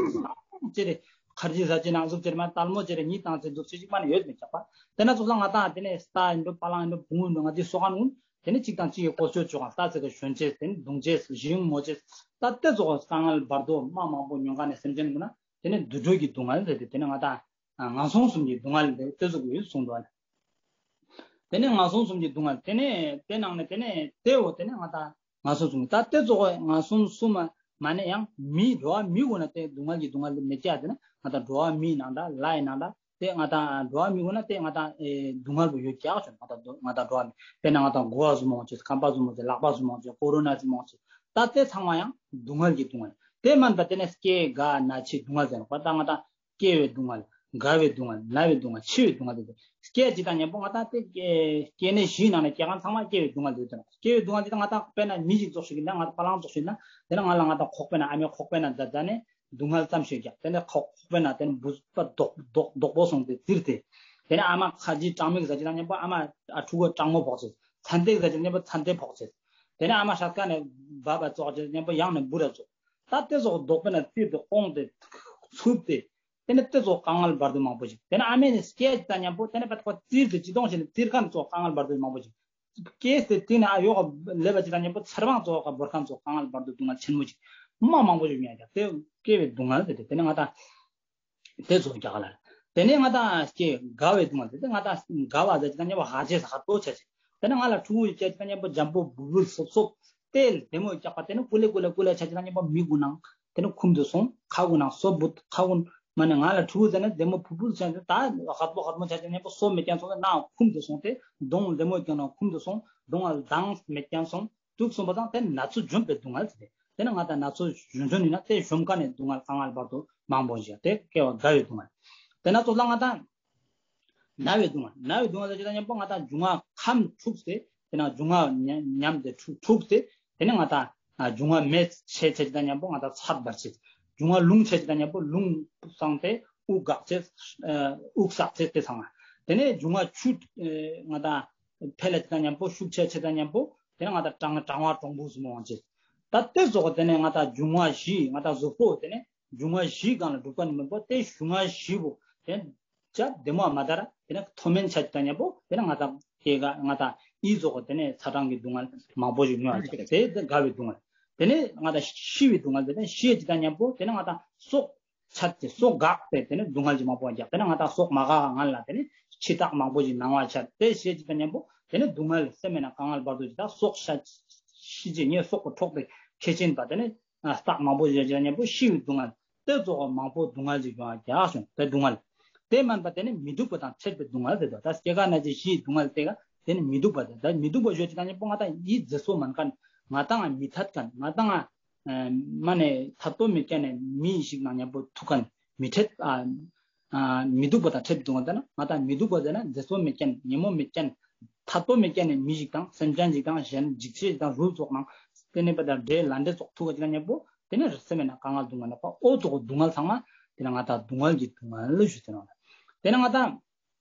ཀྲོང་ཅེས་རེ་ཁར་ཇི་ཟ་ཅེས་ནང་ཟུག་ཅེས་རེ་མ་ཏལ་མོ་ཅེས་རེ་ཉི་ཏང་ཅེས་ཟུག་ཅེས་ཞིག་མ་ནི་ཡོད་མི་ཀྱག་པ། ཏེ་ན་ཙོགས་ལ་ང་ཏང་ཏེ་ནེ་རྟ་ཨིན་འགྲོ་པ་ལང་ཨིན་འགྲོ་བུང་ཨིན་འགྲོ་ང་ཏི་སོ་ཁན་གུན་ཏེ་ནེ་གཅིག་དང་གཅིག་གི་གོ་ཆོད་ཅོ་ཁན་རྟ་ཚེ་གི་ཞོན་ཅེས་ཏེ་ནེ་རྡུང་ཅེས་ཞིང་མོ་ཅེས་ད་ཏེ་ཙོགས་དཀའ་ངལ་བར་དོ་མ་མང་པོ་མྱོང་ཁན་ནི་སེམས་ཅན་གུན་ན་ཏེ་ནེ་དུད་འགྲོ་གི་སྡུག་བསྔལ་ཟེར་ཏེ་ཏེ་ནེ་ང་ཏང་ཨ་ངན་སོང་གསུམ་གྱི་སྡུག་བསྔལ་ཏེ་ཏེ་ཙོགས་ཡོད་གསུངས་འདུག་ཨ་ལེ། ཏེ་ནེ་ངན་སོང་གསུམ་གྱི་སྡུག་བསྔལ་ཏེ་ནེ་ཏེ་ནང་ནེ་ཏེ་ནེ་ཏེ་བོ་ཏེ་ནེ་ང་ཏང་ངན་སོང་གསུམ་ད་ཏེ་ཙོགས་ངན་སོང་གསུམ་མ་ནེ་ཡང་མི་འགྲོ་བ་མི་གུན་ན་ཏེ་སྡུག་བསྔལ་གྱི་སྡུག་བསྔལ་མེད་ཀྱག་ཏེ་ན་ང་ཏང་འགྲོ་བ་མི་ནང་ད་ལྷའི་ནང་ད་ཏེ་ང་ཏང་འགྲོ་བ་མི་གུན་ན་ཏེ་ང་ཏང་ཨེ་སྡུག་བསྔལ་བོ་ཡོད་ཀྱག་ཞོ་ང་ཏང་ང་ཏང་འགྲོ་བ་མི་དཔེར་ན་ང་ཏང་མགོ་བ་ཟུམ་མོ་ཅེས་རྐང་པ་ཟུམ་མོ་ཅེས་ལག་པ་ཟུམ་མོ་ཅེས་ཀོ་རོ་ན་ཟུམ་མོ་ཅེས་ད་ཏེ་ཚང་མ་ཡང་སྡུག་བསྔལ་གྱི་སྡུག་བསྔལ། ཏེ་མན་པ་ཏེ་ནེ་སྐྱེ་རྒ་ན་འཆི་སྡུག་བསྔལ་ཟེར་ནོག་པ་ད་ང་ཏང་སྐྱེ་བའི་སྡུག་བསྔལ། རྒ་བའི་སྡུག་བསྔལ། ན་བའི་སྡུག་བསྔལ། འཆི་བའི་སྡུག་བསྔལ་ཏེ་སྐྱེ་ཅིག་དང་མཉམ་པོ་ང་ཏང་ཏེ་སྐྱེ་ནི་ཞིག་ནང་ནེ་སྐྱེ་ཁན་ཚང་མ་སྐྱེ་བའི་སྡུག་བསྔལ་ཏེ་ཡོད་ཏེ་ནོག། སྐྱེ་བའི་སྡུག་བསྔལ་ཏེ་ང་ཏང་དཔེར་ན་མི་ཞིག་ཙོགས་ཤིག་ཡིན་ན་ང་ཏང་པ་ལང་ཙོགས་ཤིག་ཡིན་ན་ཏེ་ནེ་ང་ལ་ང་ཏང་ཁོག་པའི་ནང་ཨ་མའི་ཁོག་པའི་ནང་ཛ་ཛ་ནེ་སྡུག་བསྔལ་ཙམ་ཞིག་ཀྱག། ཏེ་ནེ་ཁོག་ཁོག་པའི་ནང་ཏེ་ནེ་འབུ་སྤ་རྡོག་རྡོག་རྡོག་པོ་སོང་སྟེ་བཙིར་ཏེ་ཏེ་ནེ་ཨ་མ་ཁར་ཇི་གྲང་མོ་ཞིག་ཟ་ཅིག་དང་མཉམ་པོ་ཨ་མ་ཨ་ཕྲུ་གུ་གྲང་མོ་ཕོག་ཅེས། ཚན་ཏེ་ཟ་ཅིག་དང་མཉམ་པོ་ཚན་ཏེ་ཕོག་ཅེས། ཏེ་ནེ་ཨ་མ་ཧྲ་ཀ་ནེ་བབ་པ་ཙོགས་ཅིག་དང་མཉམ་པོ་ཡང་ནེ་འབུ་ར་ཙོགས། ད་ཏེ་ཙོགས་རྡོག་པའི་ནང་བཙིར་ཏེ་ཀོང་ཏེ་ཚུབ་ཏེ། ཏེ་ནེ་ཏེ་ཙོགས་དཀའ་ངལ་བར་དོ་མང་པོ་ཞིག། ཏེ་ནེ་ཨ་མའི་ནི་སྐྱེ་ཅིག་དང་མཉམ་པོ་ཏེ་ནེ་པད་ཁོ་བཙིར་ཏེ་ཅི་དོང་ཞིག་ནི་བཙིར་ཁན་ཙོགས་དཀའ་ངལ་བར་དོ་མང་པོ་ཞིག། སྐྱེས་ཏེ་ཏེ་ནེ་ཨ་ཡོག་ལེབ་པ་ཅིག་དང་མཉམ་པོ་ཚར་བང་ཙོགས་ཀ་བོར་ཁན་ཙོགས་དཀའ་ངལ་བར་དོ་སྡུག་བསྔལ་ཆེན་མོ་ཞིག་མ་མང་པོ་ཞིག་ཡོང་ཡ་ཀྱག། ཏེ་སྐྱེ་བའི་སྡུག་བསྔལ་ཏེ་ཏེ་ནེ་ང་ཏང་ཏེ་ཙོགས་ཀྱག་ལ། ཏེ་ནེ་ང་ཏང་སྐྱེ་རྒ་བའི་སྡུག་བསྔལ་ཏེ་ཏེ་ང་ཏང་རྒ་བ་ཟ་ཅིག་དང་མཉམ་པོ་ཧ་ཅེས་ཧ་ཏོ་ཆ་ཅེས། ཏེ་ནེ་ང་ལ་ཕྲུ་གུ་ཡོད་ཅིག་དང་མཉམ་པོ་འཇམ་པོ་བུ་བུ་སོབ་སོབ་ཏེ་ལ་བདེ་མོ་ཀྱག་པ་ཏེ་ནེ་ཀུ་ལེ་ཀུ་ལེ་ཀུ་ལེ་ཆ་ཅིག་དང་མཉམ་པོ་མི་གུན་ནང་ཏེ་ནེ་ཁུམ་དུ་སོང་། ཁ་གུན་ནང་སོ་བུད་ཁ་གུན་མ་ནེ་ང་ལ་ཕྲུ་གུ་ཟེར་ན་བདེ་མོ་ཕུ་ཕུ་ཆ་ཅིག་ད་ཧ་ཏོ་ཧ་ཏོ་ཆ་ཅིག་དང་མཉམ་པོ་སོ་མེད་ཀྱང་སོང་ན་ཁུམ་དུ་སོང་སྟེ་གདོང་བདེ་མོ་ཀྱང་ན་ཁུམ་དུ་སོང་། གདོང་ལ་མདངས་མེད་ཀྱང་སོང་། དུག་སོང་པ་དང་ཏེ་ན་ཚོད་འཇོམས་པའི་སྡུག་བསྔལ་ཟེར་ཏེ། ཏེ་ནེ་ང་ཏང་ན་ཚོད་ཞུན་ཞུན་ཡིན་ན་ཏེ་ཞོམ་ཁན་ནི་སྡུག་བསྔལ་དཀའ་ངལ་བར་དོ་མང་པོ་ཞིག་ཏེ་སྐྱེ་བ་རྒ་བའི་སྡུག་བསྔལ། ཏེ་ནེ་ཙོགས་ལ་ང་ཏང་ན་བའི་སྡུག་བསྔལ། ན་བའི་སྡུག་བསྔལ་ཟེར་ཅིག་དང་མཉམ་པོ་ང་ཏང་འབྱུང་བ་ཁམས་འཁྲུགས་ཏེ་ཏེ་ནེ་འབྱུང་བ་ཉམས་ཏེ་འཁྲུགས་ཏེ་ཏེ་ནེ་ང་ཏང་འབྱུང་བ་མེ་ཆེ་ཆ་ཅིག་དང་མཉམ་པོ་ང་ཏང་ཚད་འབར་ཅེས། འབྱུང་བ་རླུང་ཆེ་ཆ་ཅིག་དང་མཉམ་པོ་རླུང་སངས་ཏེ་དབུགས་འགག་ཅེས་དབུགས་བསགས་ཅེས་ཏེ་ཚང་མ། ཏེ་ནེ་འབྱུང་བ་ཆུ་ང་ཏང་འཕེལ་ལ་ཅིག་དང་མཉམ་པོ་ཤུགས་ཆེ་ཆ་ཅིག་དང་མཉམ་པོ་ཏེ་ནེ་ང་ཏང་གྲང་གྲང་བ་གྲོང་བུ་ཟུམ་མོ་ཅེས། ད་ཏེ་ཙོགས་ཏེ་ནེ་ང་ཏང་འབྱུང་བ་བཞི་ང་ཏང་གཟུགས་པོ་ཏེ་ནེ་འབྱུང་བ་བཞི་སྒང་ལ་གྲུབ་ཁན་ནི་མེན་པོ་ཏེ་འབྱུང་བ་བཞི་བོ་ཏེ་ནེ་ཅ་བདེ་མོ་མ་དར་ཏེ་ནེ་མཐོ་དམན་ཆ་ཅིག་དང་མཉམ་པོ་ཏེ་ནེ་ང་ཏང་སྐྱེ་རྒ་ང་ཏང་ཨི་ཙོགས་ཏེ་ནེ་ཚ་གྲང་གི་སྡུག་བསྔལ་མང་པོ་ཞིག་མྱོང་ཡ་ཅིག་ཏེ་རྒ་བའི་སྡུག་བསྔལ། ཏེ་ནེ་ང་ཏང་ཤི་བའི་སྡུག་བསྔལ་ཏེ་ནེ་ཤི་ཡ་ཅིག་དང་མཉམ་པོ་ཏེ་ནེ་ང་ཏང་སྲོག་ཆད་དེ་སྲོག་འགག་སྟེ་ཏེ་ནེ་སྡུག་བསྔལ་ཅིག་མང་པོ་རྒྱག། ཏེ་ནེ་ང་ཏང་སྲོག་མ་འགག་ག་ང་ལ་ཏེ་ནེ་འཆི་རྟགས་མང་པོ་ཞིག་སྣང་བ་ཆད་དེ་ཤི་ཅིག་དང་མཉམ་པོ་ཏེ་ནེ་སྡུག་བསྔལ་སེམས་མེད་ན་དཀའ་ངལ་བར་དོ་ཅིག་དང་སྲོག་ཤ་ཤི་ཅེས་ངའི་སྲོག་གི་འཕྲོག་སྟེ་ཁྱེར་ཅན་པ་ཏེ་ནེ་རྟགས་མང་པོ་ཞིག་དང་མཉམ་པོ་ཤི་བའི་སྡུག་བསྔལ་ཏེ་ཙོགས་མང་པོ་སྡུག་བསྔལ་ཅིག་ཡོང་བ་རྒྱག་སོང་ཏེ་སྡུག་བསྔལ། ཏེ་མན་པ་ཏེ་ནེ་མི་སྡུག་པ་དང་འཕྲད་པའི་སྡུག་བསྔལ་ཏེ་དོ་ད་སྐྱེ་རྒ་ན་འཆི་ཤི་སྡུག་བསྔལ་ཏེ་ག་ཏེ་ནེ་མི་སྡུག་པ་ཏེ་ད་མི་སྡུག་པ་ཞུ་ཅིག་དང་མཉམ་པོ་ང་ཏང་ཡིད་མཛེས་སོ་མན་ཁན་ང་ཏང་མི་ཐད་ཁན་ང་ཏང་མ་ནེ་ཐད་པོ་མེད་ཁན་ནི་མི་ཞིག་ནང་མཉམ་པོ་ཐུག་ཁན་མི་འཕྲད། ཨ་ཨ་མི་སྡུག་པ་དང་འཕྲད་དུག་ང་ཏང་ན་ང་ཏང་མི་སྡུག་པ་ཟེར་ན་མཛེས་པོ་མེད་ཁན་ཉེ་མོ་མེད་ཁན་ཐད་པོ་མེད་ཁན་ནི་མི་ཞིག་དང་སེམས་ཅན་ཞིག་དང་གཞན་འཇིགས་བྱེད་ཞིག་དང་རུལ་ཙོགས་ནང་ ཏེ་ནེ་པ་ད་འདྲེ་ལ་འདྲེ་ཙོགས་ཐུག་ག་ཅིག་ན་ཉམ་པོ་ཏེ་ནེ་སེམས་ན་དཀའ་ངལ་སྡུག་བསྔལ་ནོག་པ། འོ་ཙོགས་སྡུག་བསྔལ་ཚང་མ་ཏེ་ནེ་ང་ཏང་སྡུག་བསྔལ་གྱི་སྡུག་བསྔལ་ཞུ་ཟེར་ནོག། ཏེ་ནེ་ང་ཏང་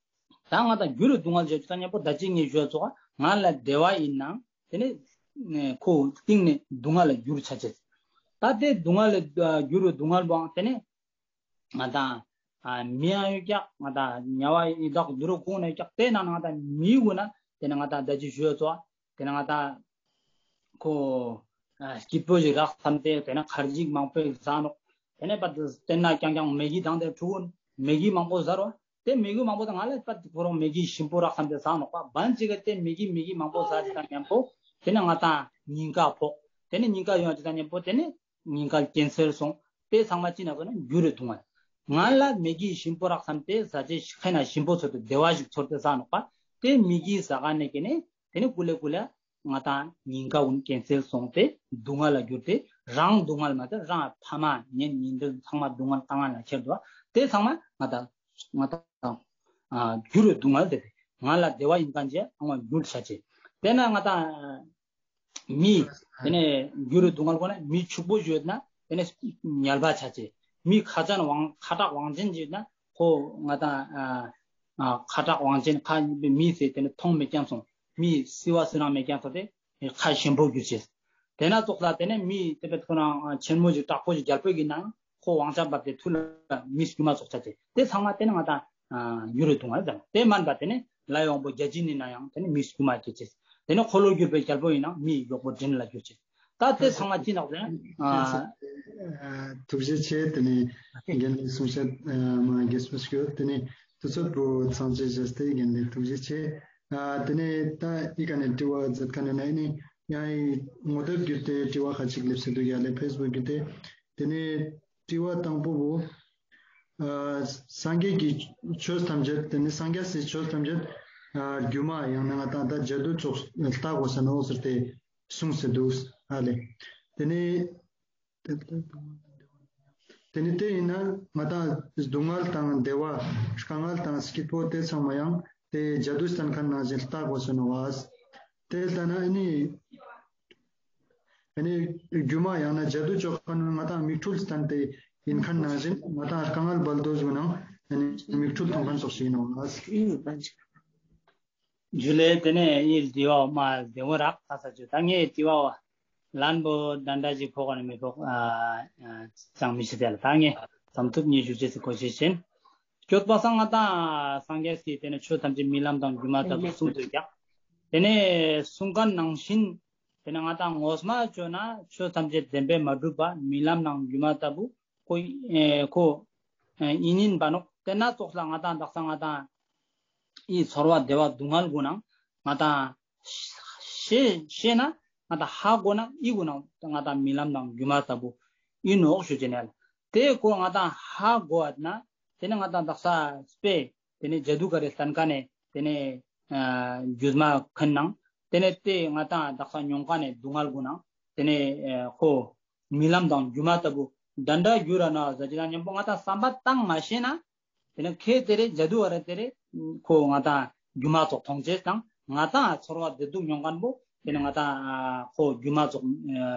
ད་ང་ཏང་འགྱུར་བའི་སྡུག་བསྔལ་ཞུ་ཅེས་ཉམ་པོ་ད་ཅི་ངས་ཞུ་ཙོགས་ང་ལ་བདེ་བ་ཡིན་ནའང་ཏེ་ནེ་ཁོ་སྟིང་ནེ་སྡུག་བསྔལ་ལ་འགྱུར་ཆ་ཅེས། ད་ཏེ་སྡུག་བསྔལ་ལ་འགྱུར་བའི་སྡུག་བསྔལ་བོའང་ཏེ་ནེ་ང་ཏང་ཨ་མིའང་ཡོད་ཀྱག། ང་ཏང་དམྱལ་བ་ཡི་དྭགས་དུད་འགྲོ་ཀུན་ཡོད་ཀྱག། ཏེ་ནང་ང་ཏང་མིའི་གུན་ན་ཏེ་ནེ་ང་ཏང་ད་ཅི་ཞུ་ཙོགས་ཏེ་ནེ་ང་ཏང་ཁོ་ཨ་སྐྱིད་པོ་ཞིག་རག་བསམ་སྟེ་ཏེ་ནེ་ཁར་ཇི་མང་པོ་ཟ་ནོག། ཏེ་ནེ་པ་ཏེ་ན་རྐྱང་རྐྱང་མེ་གི་དང་ཏེ་ཕྲུ་གུ་མེ་གི་མང་པོ་ཟ་རོ། ཏེ་མེ་གི་མང་པོ་ད་ང་ལ་པ་ཁོ་རང་མེ་གི་ཞིམ་པོ་རག་བསམ་སྟེ་ཟ་ནོག་པ། བན་ཅིག་གི་ཏེ་མེ་གི་མེ་གི་མང་པོ་ཟ་ཅིག་ད་ཉམ་པོ་ཏེ་ནེ་ང་ཏང་སྙིང་ག་ཕོག། ཏེ་ནེ་སྙིང་ག་ཡོང་ཅིག་ད་ཉམ་པོ་ཏེ་ནེ་སྙིང་ག་ཀེན་སར་སོང་། ཏེ་ཚང་མ་ཅི་ནོག་ཟེར་ན་འགྱུར་བའི་སྡུག་བསྔལ། ང་ལ་མེ་གི་ཞིམ་པོ་རག་བསམ་སྟེ་ཟ་ཅེས་ཁེ་ན་ཞིམ་པོ་ཚོར་ཏེ་བདེ་བ་ཞིག་ཚོར་ཏེ་ཟ་ནོག་པ། ཏེ་མེ་གི་ཟ་ག་ནེ་ཀེ་ནེ་ཏེ་ནེ་ཀུ་ལེ་ཀུ་ལེ་ང་ཏང་སྙིང་ག་གུན་ཀེན་སར་སོང་སྟེ་སྡུག་བསྔལ་ལ་གྱུར་ཏེ་རང་སྡུག་བསྔལ་མ་ཏེ་རང་ཕ་མ་གཉེན་ཉེ་འབྲེལ་ཚང་མ་སྡུག་བསྔལ་དཀའ་ངལ་ལ་ཁྱེར་འདུག། ཏེ་ཚང་མ་ང་ཏང་ང་ཏང་ཨ་འགྱུར་བའི་སྡུག་བསྔལ་ཏེ་ཏེ་ང་ལ་བདེ་བ་ཡིན་མཁན་ཅིག་ཨང་བ་འགྱུར་ཆ་ཅེས། ཏེ་ནེ་ང་ཏང་མི་ཏེ་ནེ་འགྱུར་བའི་སྡུག་བསྔལ་གོ་ན་མི་ཕྱུག་པོ་ཞིག་ཡོད་ན་ཏེ་ནེ་ཉལ་བ་ཆ་ཅེས། མི་ཁ་ཅན་དབང་ཁ་དྲག་དབང་ཅན་ཞིག་ཡོད་ན་ཁོ་ང་ཏང་ཨ་ཨ་ཁ་དྲག་དབང་ཅན་ཁ་མི་ཟེར་ཏེ་ནེ་མཐོང་མེད་ཀྱང་སོང་། མི་སི་བ་སི་རང་མེད་ཀྱང་སོང་སྟེ་ཁ་ཞིམ་པོ་གྱུར་ཅེས། ཏེ་ན་ཙོགས་ལ་ཏེ་ནེ་མི་ཏེ་བེ་ཁོ་རང་ཆེན་མོ་ཞིག་དྲག་པོ་ཞིག་རྒྱལ་པོ་ཡིན་ནའང་ཁོ་དབང་ཆ་འབར་ཏེ་ཐུར་ལ་མི་དཀྱུས་མ་ཙོགས་ཆ་ཅེས། ཏེ་ཚང་མ་ཏེ་ནེ་ང་ཏང་ཨ་འགྱུར་བའི་སྡུག་བསྔལ་ཟེར། ཏེ་མན་པ་ཏེ་ནེ་ལྷ་ཡི་དབང་པོ་བརྒྱ་བྱིན་ཡིན་ནའང་ཏེ་ནེ་མི་དཀྱུས་མ་གྱུར་ཅེས། ཏེ་ནེ་འཁོར་ལོ་སྒྱུར་བའི་རྒྱལ་པོ་ཡིན་ནའང་མི་གཡོག་པོ་འདྲེ་ལ་གྱུར་ཅེས། ད་ཏེ་ཚང་མ་ཅི་ནོག་ཟེར་ན་ཨ་ཐུགས་རྗེ་ཆེ། ཏེ་ནེ་རྒན་ལགས་གསུང་བཤད་ཨ་མ་རྒྱས་པ་ཞིག་ཡོད། ཏེ་ནེ་དུས་ཚོད་པོ་ཚང་ཅེས་ཞུས་ཏེ་རྒན་ལགས་ཐུགས་རྗེ་ཆེ། ཨ་ཏེ་ནེ་ད་ཨི་ཀ་ནེ་དྲི་བ་མཛད་མཁན་ནི་ནི་ཡང་ཨི་ངོ་དེབ་བརྒྱུད་དེ་དྲི་བ་ཁ་ཅིག་སླེབས་སེ་འདུག་ཡ་ལེ་ཕེས་བུག་བརྒྱུད་དེ། ཏེ་ནེ་དྲི་བ་དང་པོ་བོ་ཨ་སངས་རྒྱས་ཀྱི་ཆོས་ཐམས་ཅད་ཏེ་ནེ་སངས་རྒྱས་སི་ཆོས་ཐམས་ཅད་ཨ་སྒྱུ་མ་ཡང་ན་ང་ཏང་ད་ཇ་དུ་ཙོགས་ལྟ་དགོས་ས་ནོག་ཟེར་ཏེ་གསུངས་སེ་འདུག་ཨ་ལེ། ཏེ་ནེ་ཏེ་ནེ་ཏེ་ཡིན་ན་ང་ཏང་སྡུག་བསྔལ་དང་བདེ་བ་དཀའ་ངལ་དང་སྐྱིད་པོ་ཏེ་ཚང་མ་ཡང་ཏེ་ཇ་དུ་སྟན་མཁན་ནང་བཞིན་ལྟ་དགོས་ས་ནོག་པ། ཏེ་ལྟ་ན་ཨ་ནི་ཨ་ནི་སྒྱུ་མ་ཡང་ན་ཇ་དུ་ཅོ་མཁན་ང་ཏང་མིག་འཕྲུལ་སྟན་ཏེ་ཡིན་མཁན་ནང་བཞིན་ང་ཏང་དཀའ་ངལ་བལ་དོ་ཟུག་ནང་ཨ་ནི་མིག་འཕྲུལ་མཐོང་མཁན་ཙོགས་ཤིག་ཡིན་ནོག་པ། ཇུ་ལེ། ཏེ་ནེ་ཨི་དྲི་བ་མ་བདེ་མོ་རག་ད་ས་ཇུ་ད་ངའི་དྲི་བ་བ་ལན་པོ་ད་འདྲ་ཞིག་ཕོག་ནི་མི་ཕོག་ཨ་ཨ་ཅང་མི་ཤེས་ཏེ་ལ་ད་ངས་ཙམ་ཐུབ་ཉེ་ཞུ་ཅེས་སི་གོ་ཤེས་ཤིན། སྐྱོད་པ་སང་ང་ཏང་སངས་རྒྱས་སི་ཏེ་ནེ་ཆོས་ཐམས་ཅད་རྨི་ལམ་དང་སྒྱུ་མ་ལྟ་བུ་གསུངས་ཏེ་ཀྱག། ཏེ་ནེ་གསུང་མཁན་ནང་བཞིན་ཏེ་ནེ་ང་ཏང་ངོ་མ་ཅོ་ན་ཆོས་ཐམས་ཅད་བདེན་པས་མ་གྲུབ་པ་རྨི་ལམ་དང་སྒྱུ་མ་ལྟ་བུ་ཁོ་ཨེ་ཁོ་ཨེ་ཡིན་ཡིན་པ་ནོག། ཏེ་ན་ཙོགས་ལ་ང་ཏང་དག་ས་ང་ཏང་ཨི་ཚོར་བ་བདེ་བ་སྡུག་བསྔལ་གུན་ནང་ང་ཏང་ཤེས་ཤེས་ན་ང་ཏང་ཧ་གོ་ན་ཨི་གུན་ནང་ང་ཏང་རྨི་ལམ་དང་སྒྱུ་མ་ལྟ་བུ་ཨིན་ནོག་ཞུ་ཅེས་ནེ་ལ། ཏེ་ཁོ་ང་ཏང་ཧ་གོ་བ་ན་ཏེ་ནེ་ང་ཏང་དག་ས་སྤེ་ཏེ་ནེ་ཇ་དུ་ག་རེ་སྟན་མཁན་ནི་ཏེ་ནེ་ཨ་སྒྱུ་མ་མཁན་ནང་ཏེ་ནེ་ཏེ་ང་ཏང་དག་ས་མྱོང་མཁན་ནི་སྡུག་བསྔལ་གུན་ནང་ཏེ་ནེ་ཨ་ཁོ་རྨི་ལམ་དང་སྒྱུ་མ་ལྟ་བུ་ད་འདྲ་འགྱུར་ར་ནོག་ཟེར་ཅེས་ན་ཉམ་པོ་ང་ཏང་བསམ་པ་བཏང་མ་ཤེས་ན་ཏེ་ནེ་ཁེ་ཏེ་རེ་ཇ་དུ་བ་རེ་ཏེ་རེ་ཁོ་ང་ཏང་སྒྱུ་མ་ཙོགས་མཐོང་ཅེས་དང་ང་ཏང་ཚོར་བ་བདེ་སྡུག་མྱོང་མཁན་པོ་ཏེ་ནེ་ང་ཏང་ཨ་ཁོ་སྒྱུ་མ་ཙོགས་ཨ་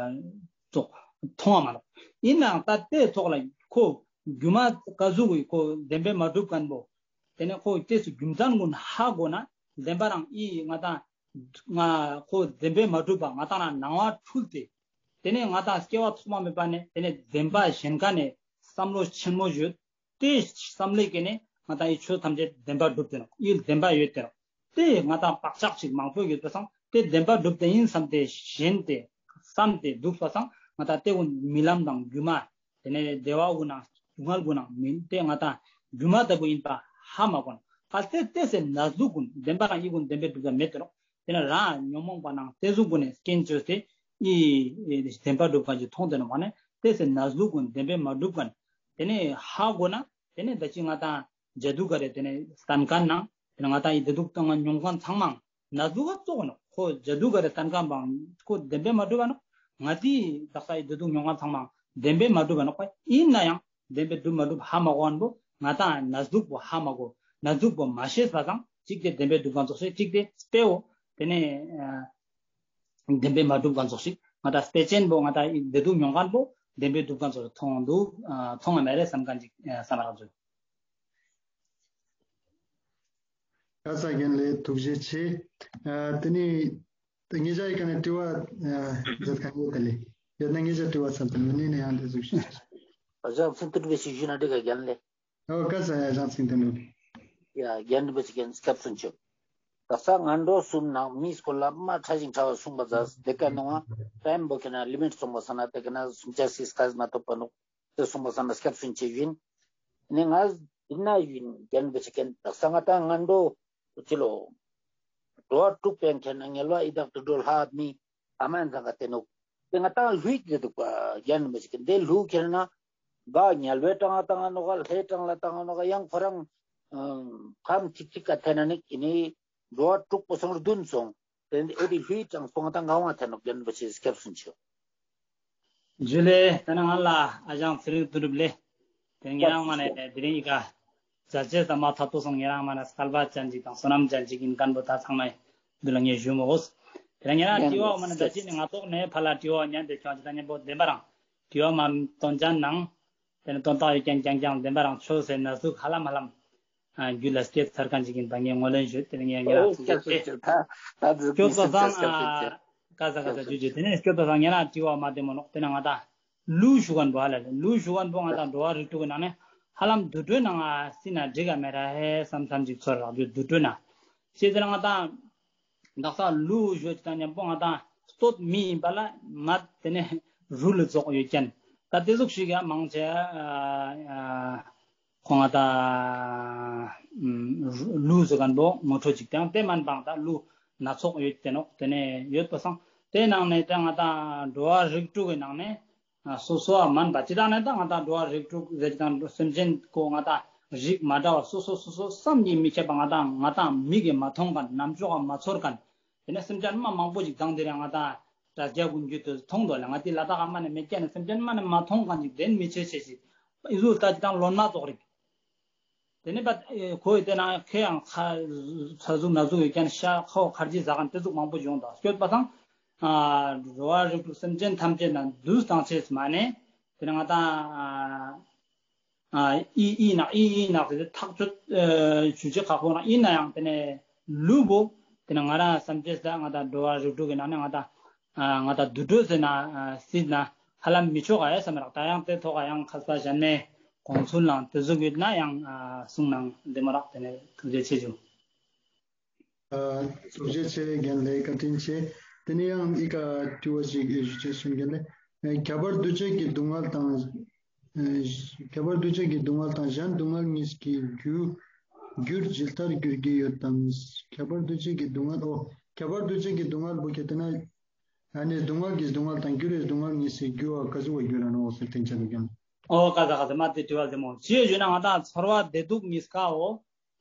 ཙོགས་མཐོང་བ་མ་ནོག། ཨིན་ནའང་ད་ཏེ་ཐོག་ལ་ཁོ་སྒྱུ་མ་ཀ་ཟུག་གི་ཁོ་བདེན་པས་མ་གྲུབ་མཁན་པོ་ཏེ་ནེ་ཁོ་ཏེ་སུ་རྒྱུ་མཚན་གུན་ཧ་གོ་ན་བདེན་པ་རང་ཨི་ང་ཏང་ང་ཁོ་བདེན་པས་མ་གྲུབ་པ་ང་ཏང་ལ་སྣང་བ་འཁྲུལ་ཏེ། ཏེ་ནེ་ང་ཏང་སྐྱེ་བ་ཐོག་མ་མེད་པ་ནེ་ཏེ་ནེ་བདེན་པ་ཞེན་མཁན་ནི་བསམ་བློ་ཆེན་མོ་ཡོད། ཏེ་བསམ་བློ་ཀེ་ནེ་ང་ཏང་ཨི་ཆོས་ཐམས་ཅད་བདེན་པ་གྲུབ་ཏེ་ནོག། ཨི་བདེན་པ་ཡོད་ཏེ་ནོག། ཏེ་ང་ཏང་བག་ཆགས་ཤིག་མང་པོ་ཡོད་པ་སང་ཏེ་བདེན་པ་གྲུབ་ཏེ་ཨིན་བསམ་སྟེ་ཞེན་ཏེ་བསམ་སྟེ་འདུག་པ་སང་ང་ཏང་ཏེ་གུན་རྨི་ལམ་དང་སྒྱུ་མ་ཏེ་ནེ་བདེ་བ་གུན་ནང་སྡུག་བསྔལ་གུན་ནང་མིན་ཏེ་ང་ཏང་སྒྱུ་མ་ལྟ་བུ་ཨིན་པ་ཧ་མ་གོ་ན། གལ་ཏེ་ཏེ་སེ་ན་ཟུག་གུན་བདེན་པ་རང་ཨི་གུན་བདེན་པའི་གྲུབ་ས་མེད་དེ་རོག། ཏེ་ནེ་རང་ཉོན་མོངས་པ་ནང་ཏེ་ཟུག་གུན་ནེ་སྐྱེན་ཅོས་ཏེ་ཨི་བདེན་པ་གྲུབ་མཁན་ཅིག་མཐོང་ཏེ་ནོག་པ་ནེ་ཏེ་སེ་ན་ཟུག་གུན་བདེན་པའི་མ་གྲུབ་མཁན་ཏེ་ནེ་ཧ་གོ་ན་ཏེ་ནེ་ད་ཅི་ང་ཏང་ཇ་དུ་ག་རེ་ཏེ་ནེ་སྟན་མཁན་ནང་ཏེ་ནེ་ང་ཏང་ཨི་བདེ་སྡུག་བཏང་མཁན་མྱོང་མཁན་ཚང་མ་ན་ཟུག་ག་ཙོགས་ནོག། ཁོ་ཇ་དུ་ག་རེ་སྟན་མཁན་པའང་ཁོ་བདེན་པའི་མ་གྲུབ་པ་ནོག། ང་ཏི་དག་ས་ཨི་བདེ་སྡུག་མྱོང་མཁན་ཚང་མ་བདེན་པའི་མ་གྲུབ་པ་ནོག་པ། ཨིན་ནའང་བདེན་པའི་གྲུབ་མ་གྲུབ་ཧ་མ་གོ་མཁན་པོ་ང་ཏང་ན་ཟུག་པོ་ཧ་མ་གོ། ན་ཟུག་པོ་མ་ཤེས་པ་སང་ཅིག་ཏེ་བདེན་པའི་གྲུབ་མཁན་ཙོགས་ཤིག་ཅིག་ཏེ་སྤེའོ་ཏེ་ནེ་ཨ་བདེན་པའི་མ་གྲུབ་མཁན་ཙོགས་ཤིག་ ང་ཏང་བདེ་ཆེན་པོ་ང་ཏང་བདེ་སྡུག་མྱོང་མཁན་པོ་བདེན་པའི་སྡུག་ཅན་ཚོ་མཐོང་འདུག་མཐོང་ང་མེད་རེད་བསམ་མཁན་ཅིག་བསམ་རག་ཅིག་ཀ་ས་རྒན་ལེ་ཐུགས་རྗེ་ཆེ། ཨ་དེ་ནི་ད་ངེད་ཅག་གི་ཀ་ནས་དྲི་བ་ཨ་མཛད་མཁན་ཡོད་ད་ལེ། ཡོད་ན་ངེད་ཅག་དྲི་བ་ཚར་དུ་མི་ནི་ནས་ཡང་དེ་ཟུག་ཞིག་ཨ་ཅག་ཚུན་དུ་བེ་ཞིག་ཞུ་ན་འགྲིག་ག་རྒན་ལེ། ཨོ་ཀ་ས་ཡ་ཅག་ཚུན་དུ་ནུ། ཡ་རྒན་རིན་པོ་ཆེ་རྒན་སྐྱབས་སུ་མཆིའོ། དག་ས་ང་འགྲོ་གསུམ་ནང་མིས་སྐོར་ལ་མ་ཕྲ་ཞིང་ཕྲ་བ་གསུངས་པ་ཛ་དེ་ཀ་ནོ་ང་ཊའིམ་བོ་ཁེ་ན་ལི་མིཊ་སོང་པ་ས་ན་དེ་ཀ་ན་སུམ་ཆ་སི་སྐས་མ་ཐོབ་པ་ནོ། དེ་སོང་པ་ས་ན་སྐྱབས་སུ་མཆི་ཡིན། ནི་ང་ཡིན་ན་ཡིན་རྒན་པོ་ཆེ་ཀན་དག་ས་ང་ཏང་ང་འགྲོ་ཅི་ལོ། འགྲོ་བ་དྲུག་པའི་ཁེ་ན་ངལ་བ་ཡི་དྭགས་དུད་འགྲོ་ལྷ་མི་ཨ་མ་ཡན་ཚང་ག་དེ་ནོ། དེ་ང་ཏང་ལྷུས་ཏེ་འདུག་པ་རྒན་པོ་ཆེ་ཀན་དེ་ལྷུ་ཁེ་ན་ག་ངལ་བའི་གྲངས་ལ་བཏང་ང་ནོ་ག་ལྷའི་གྲངས་ལ་བཏང་ང་ནོ་ག་ཡང་ཁོ་རང་ཕམ་ཅིག་ཅིག་ག་ཐེ་ན་ནི་ཨི་ནི་འགྲོ་བ་དྲུག་པོ་སོང་བདུན་སོང་། དེ་འདི་ཨེ་དེ་ལྷུའི་གྲངས་སོང་ང་ཏང་གང་བ་ཐེ་ནོ་རྒན་པོ་ཆེ་སྐྱབས་སུ་མཆིའོ། ཇུ་ལེ། ད་ནི་ང་ལ་ཨ་ཞང་ཚེ་རིང་དོན་གྲུབ་ལེ། དེ་ཉེ་རང་མ་ནེ་དེ་རིང་ཨི་ཀ་ཛ་ཅེས་ད་མ་ཐག་ཏུ་སོང་ཉེ་རང་མ་ནེ་སྐལ་བ་ཅན་ཅིག་དང་བསོད་ནམས་ཅན་ཅིག་ཡིན་མཁན་པོ་ད་ཚང་མ་འདི་ལ་ངས་ཞུ་མོ་འོས། དེ་ལ་ཉེ་རང་དྲི་བ་མ་ནེ་ད་ཅི་ནི་ང་ཏོག་ནེ་ཕ་ལ་དྲི་བ་ཉན་དེ་ཁྱོང་ཅི་ད་ཉན་པོ་བདེན་པ་རང་དྲི་བ་མ་དོན་ཅན་ནང་། དེ་ནི་དོན་དག་ཡོད་ཀྱང་ཀྱང་ཀྱང་བདེན་པ་རང་ཆོས་ཟེར་ན་ཟུག་ཧ་ལམ་ཧ་ལམ། ཨ་རྒྱུད་ལ་སྐྱེས་ཚར་མཁན་ཅིག་ཡིན་པ་ངས་ངོས་ལེན་ཞུ། དེ་ནི་ངས་ངེད་ལ་ཐུགས་རྗེ་ཆེ། སྐྱོད་པ་སང་ཨ་ཀ་ས་ཀ་ས་ཇུ་ཇུ་དེ་ནི་སྐྱོད་པ་སང་ངེད་ལ་དྲི་བ་མ་བདེ་མོ་ནོག་དེ་ནི་ང་ཏང་ལུགས་ཞུ་མཁན་པོ་ཧ་ལ་ལེ་ལུགས་ཞུ་མཁན་པོ་ང་ཏང་འགྲོ་བ་རིགས་དྲུག་གི་ནང་ནས་ཧ་ལམ་དུད་འགྲོའི་ནང་ང་སྲིད་ན་འགྲིག་ག་མེད་ར་ཧེ་བསམ་བསམ་ཅིག་ཚོར་རག་རྒྱུ་དུད་འགྲོའི་ནང་ཤེས་ཚེ་ན་ང་ཏང་དག་ས་ལུགས་ཞུ་ཅི་དང་མཉམ་པོ་ང་ཏང་སྟོད་མི་ཡིན་པ་ལ་མ་དེ་ནས་རུ་ལ་ཙོག་ཡོད་ཀྱན། ད་དེ་ཟུག་ཞིག་ཡ་མང་ཆེ་ཁོང་ང་ཏང་ལུགས་ཟེར་མཁན་པོ་ངོ་སྤྲོད་ཅིག་དང་དེ་མན་པང་ད་ལུགས་སྣ་ཚོགས་ཡོད་དེ་ནོག་དེ་ནས་ཡོད་པ་སང་དེ་ནང་ནས་ད་ང་ཏང་འགྲོ་བ་རིགས་དྲུག་གི་ནང་ནས། ཨ་སོ་སོ་བ་མན་པ་ཅི་དང་ནི་ད་ང་ཏང་འགྲོ་བ་རིགས་དྲུག་ཟེར་ཅི་དང་སེམས་ཅན་ཀོ་ང་ཏང་རིགས་མ་འདྲ་བ་སོ་སོ་སོ་སོ་བསམ་གྱིས་མི་ཁྱབ་པ་ང་ཏང་ང་ཏང་མིག་གིས་མ་མཐོང་མཁན་ནམ་ཅོག་ག་མ་ཚོར་མཁན། དེ་ནས་སེམས་ཅན་མ་མང་པོ་ཅིག་དང་དེ་རིང་ང་ཏང་དྲ་རྒྱ་ཀུན་རྒྱུད་དུ་མཐོང་དོ་ལ་ང་ཏི་ལ་དྭགས་ཨ་མ་ནས་མེད་ཀྱ་ནས་སེམས་ཅན་མ་ནས་མ་མཐོང་མཁན་ཅིག་དེན་མི་ཆེ་ཆེ་ཞིག་ཨི་ཟུག་ལྟ་ཅི་དང་ལོན་མ་ཙོག་རིགས། དེ་ནས་པ་ཁོའི་དེ་ན་ཁེ་ཡང་ཁ་ཚ་ཟུག་ན་ཟུག་ཡོད་ཀྱང་ཤ་ཁོ་ཁར་ཇི་ཟ་གང་དེ་ཟུག་མང་པོ་བྱུང་དང་སྐྱོད་པ་དང་། འགྲོ་བ་རིགས་དྲུག་སེམས་ཅན་ཐམས་ཅད་ན་འདུས་དང་ཆེས་མ་ནས་དེ་ནས་ང་ཏང་ཨི་ཨི་ནག་ཨི་ཨི་ནག་དེ་ཐག་ཆོད་ཞུ་ཅེས་ཁག་པོ་ན་ཡིན་ན་ཡང་དེ་ནས་ལུས་པོ་དེ་ནས་ང་རང་བསམ་ཅེས་ད་ང་ཏང་འགྲོ་བ་རིགས་དྲུག་གི་ནང་ནས་ང་ཏང་ང་ཏང་དུད་འགྲོ་ཟེར་ན་སྲིད་ན་ཧ་ལམ་མི་ཆོག་ག་ཡ་བསམ་རག་ད་ཡང་དེ་ཐོག་ག་ཡང་ཁ་ས་གཞན་ནས་གོང་ཚུལ་ལང་དེ་ཟུག་ཡོད་ན་ཡང་གསུང་ནང་བདེ་མོ་རག་དེ་ནས་ཐུགས་རྗེ་ཆེ་ཞུ། ཐུགས་རྗེ་ཆེ་རྒན་ལེགས་བཀའ་དྲིན་ཆེ། དེ་ནས་ཡང་ཨི་ཀ་དྲི་བ་ཞིག་ཞུ་ཅེས་སུ་རྒན་ལེགས། ཁྱད་པར་འདུ་བྱེད་ཀྱི་སྡུག་བསྔལ་དང་། ཁྱད་པར་འདུ་བྱེད་ཀྱི་སྡུག་བསྔལ་དང་གཞན་སྡུག་བསྔལ་གཉིས་ཀྱི་རྒྱུ། རྒྱུར་ཇི་ལྟར་འགྱུར་གྱི་ཡོད་དམ། ཁྱད་པར་འདུ་བྱེད་ཀྱི་སྡུག་བསྔལ་ཨོ། ཁྱད་པར་འདུ་བྱེད་ཀྱི་སྡུག་བསྔལ་བོ་ཁྱེད་དེ་ན། ཨ་ནི་སྡུག་བསྔལ་གྱི་སྡུག་བསྔལ་དང་འགྱུར་བའི་སྡུག་བསྔལ་གཉིས་སུ་འགྱུར་བ་ག་ཟུག་པ་འགྱུར་ར་ནོག་ཟེར་དེ་ཆ་ལུགས་ཀྱང་། ཨོ་ཀ་ས་ཀ་ས་མ་དེ་དྲི་བ་ཟེར་མོ་ཅི་ཡོད་ཞུ་ན་ང་ཏང་ཚོར་བ་བདེ་སྡུག་གཉིས་ཀའོ།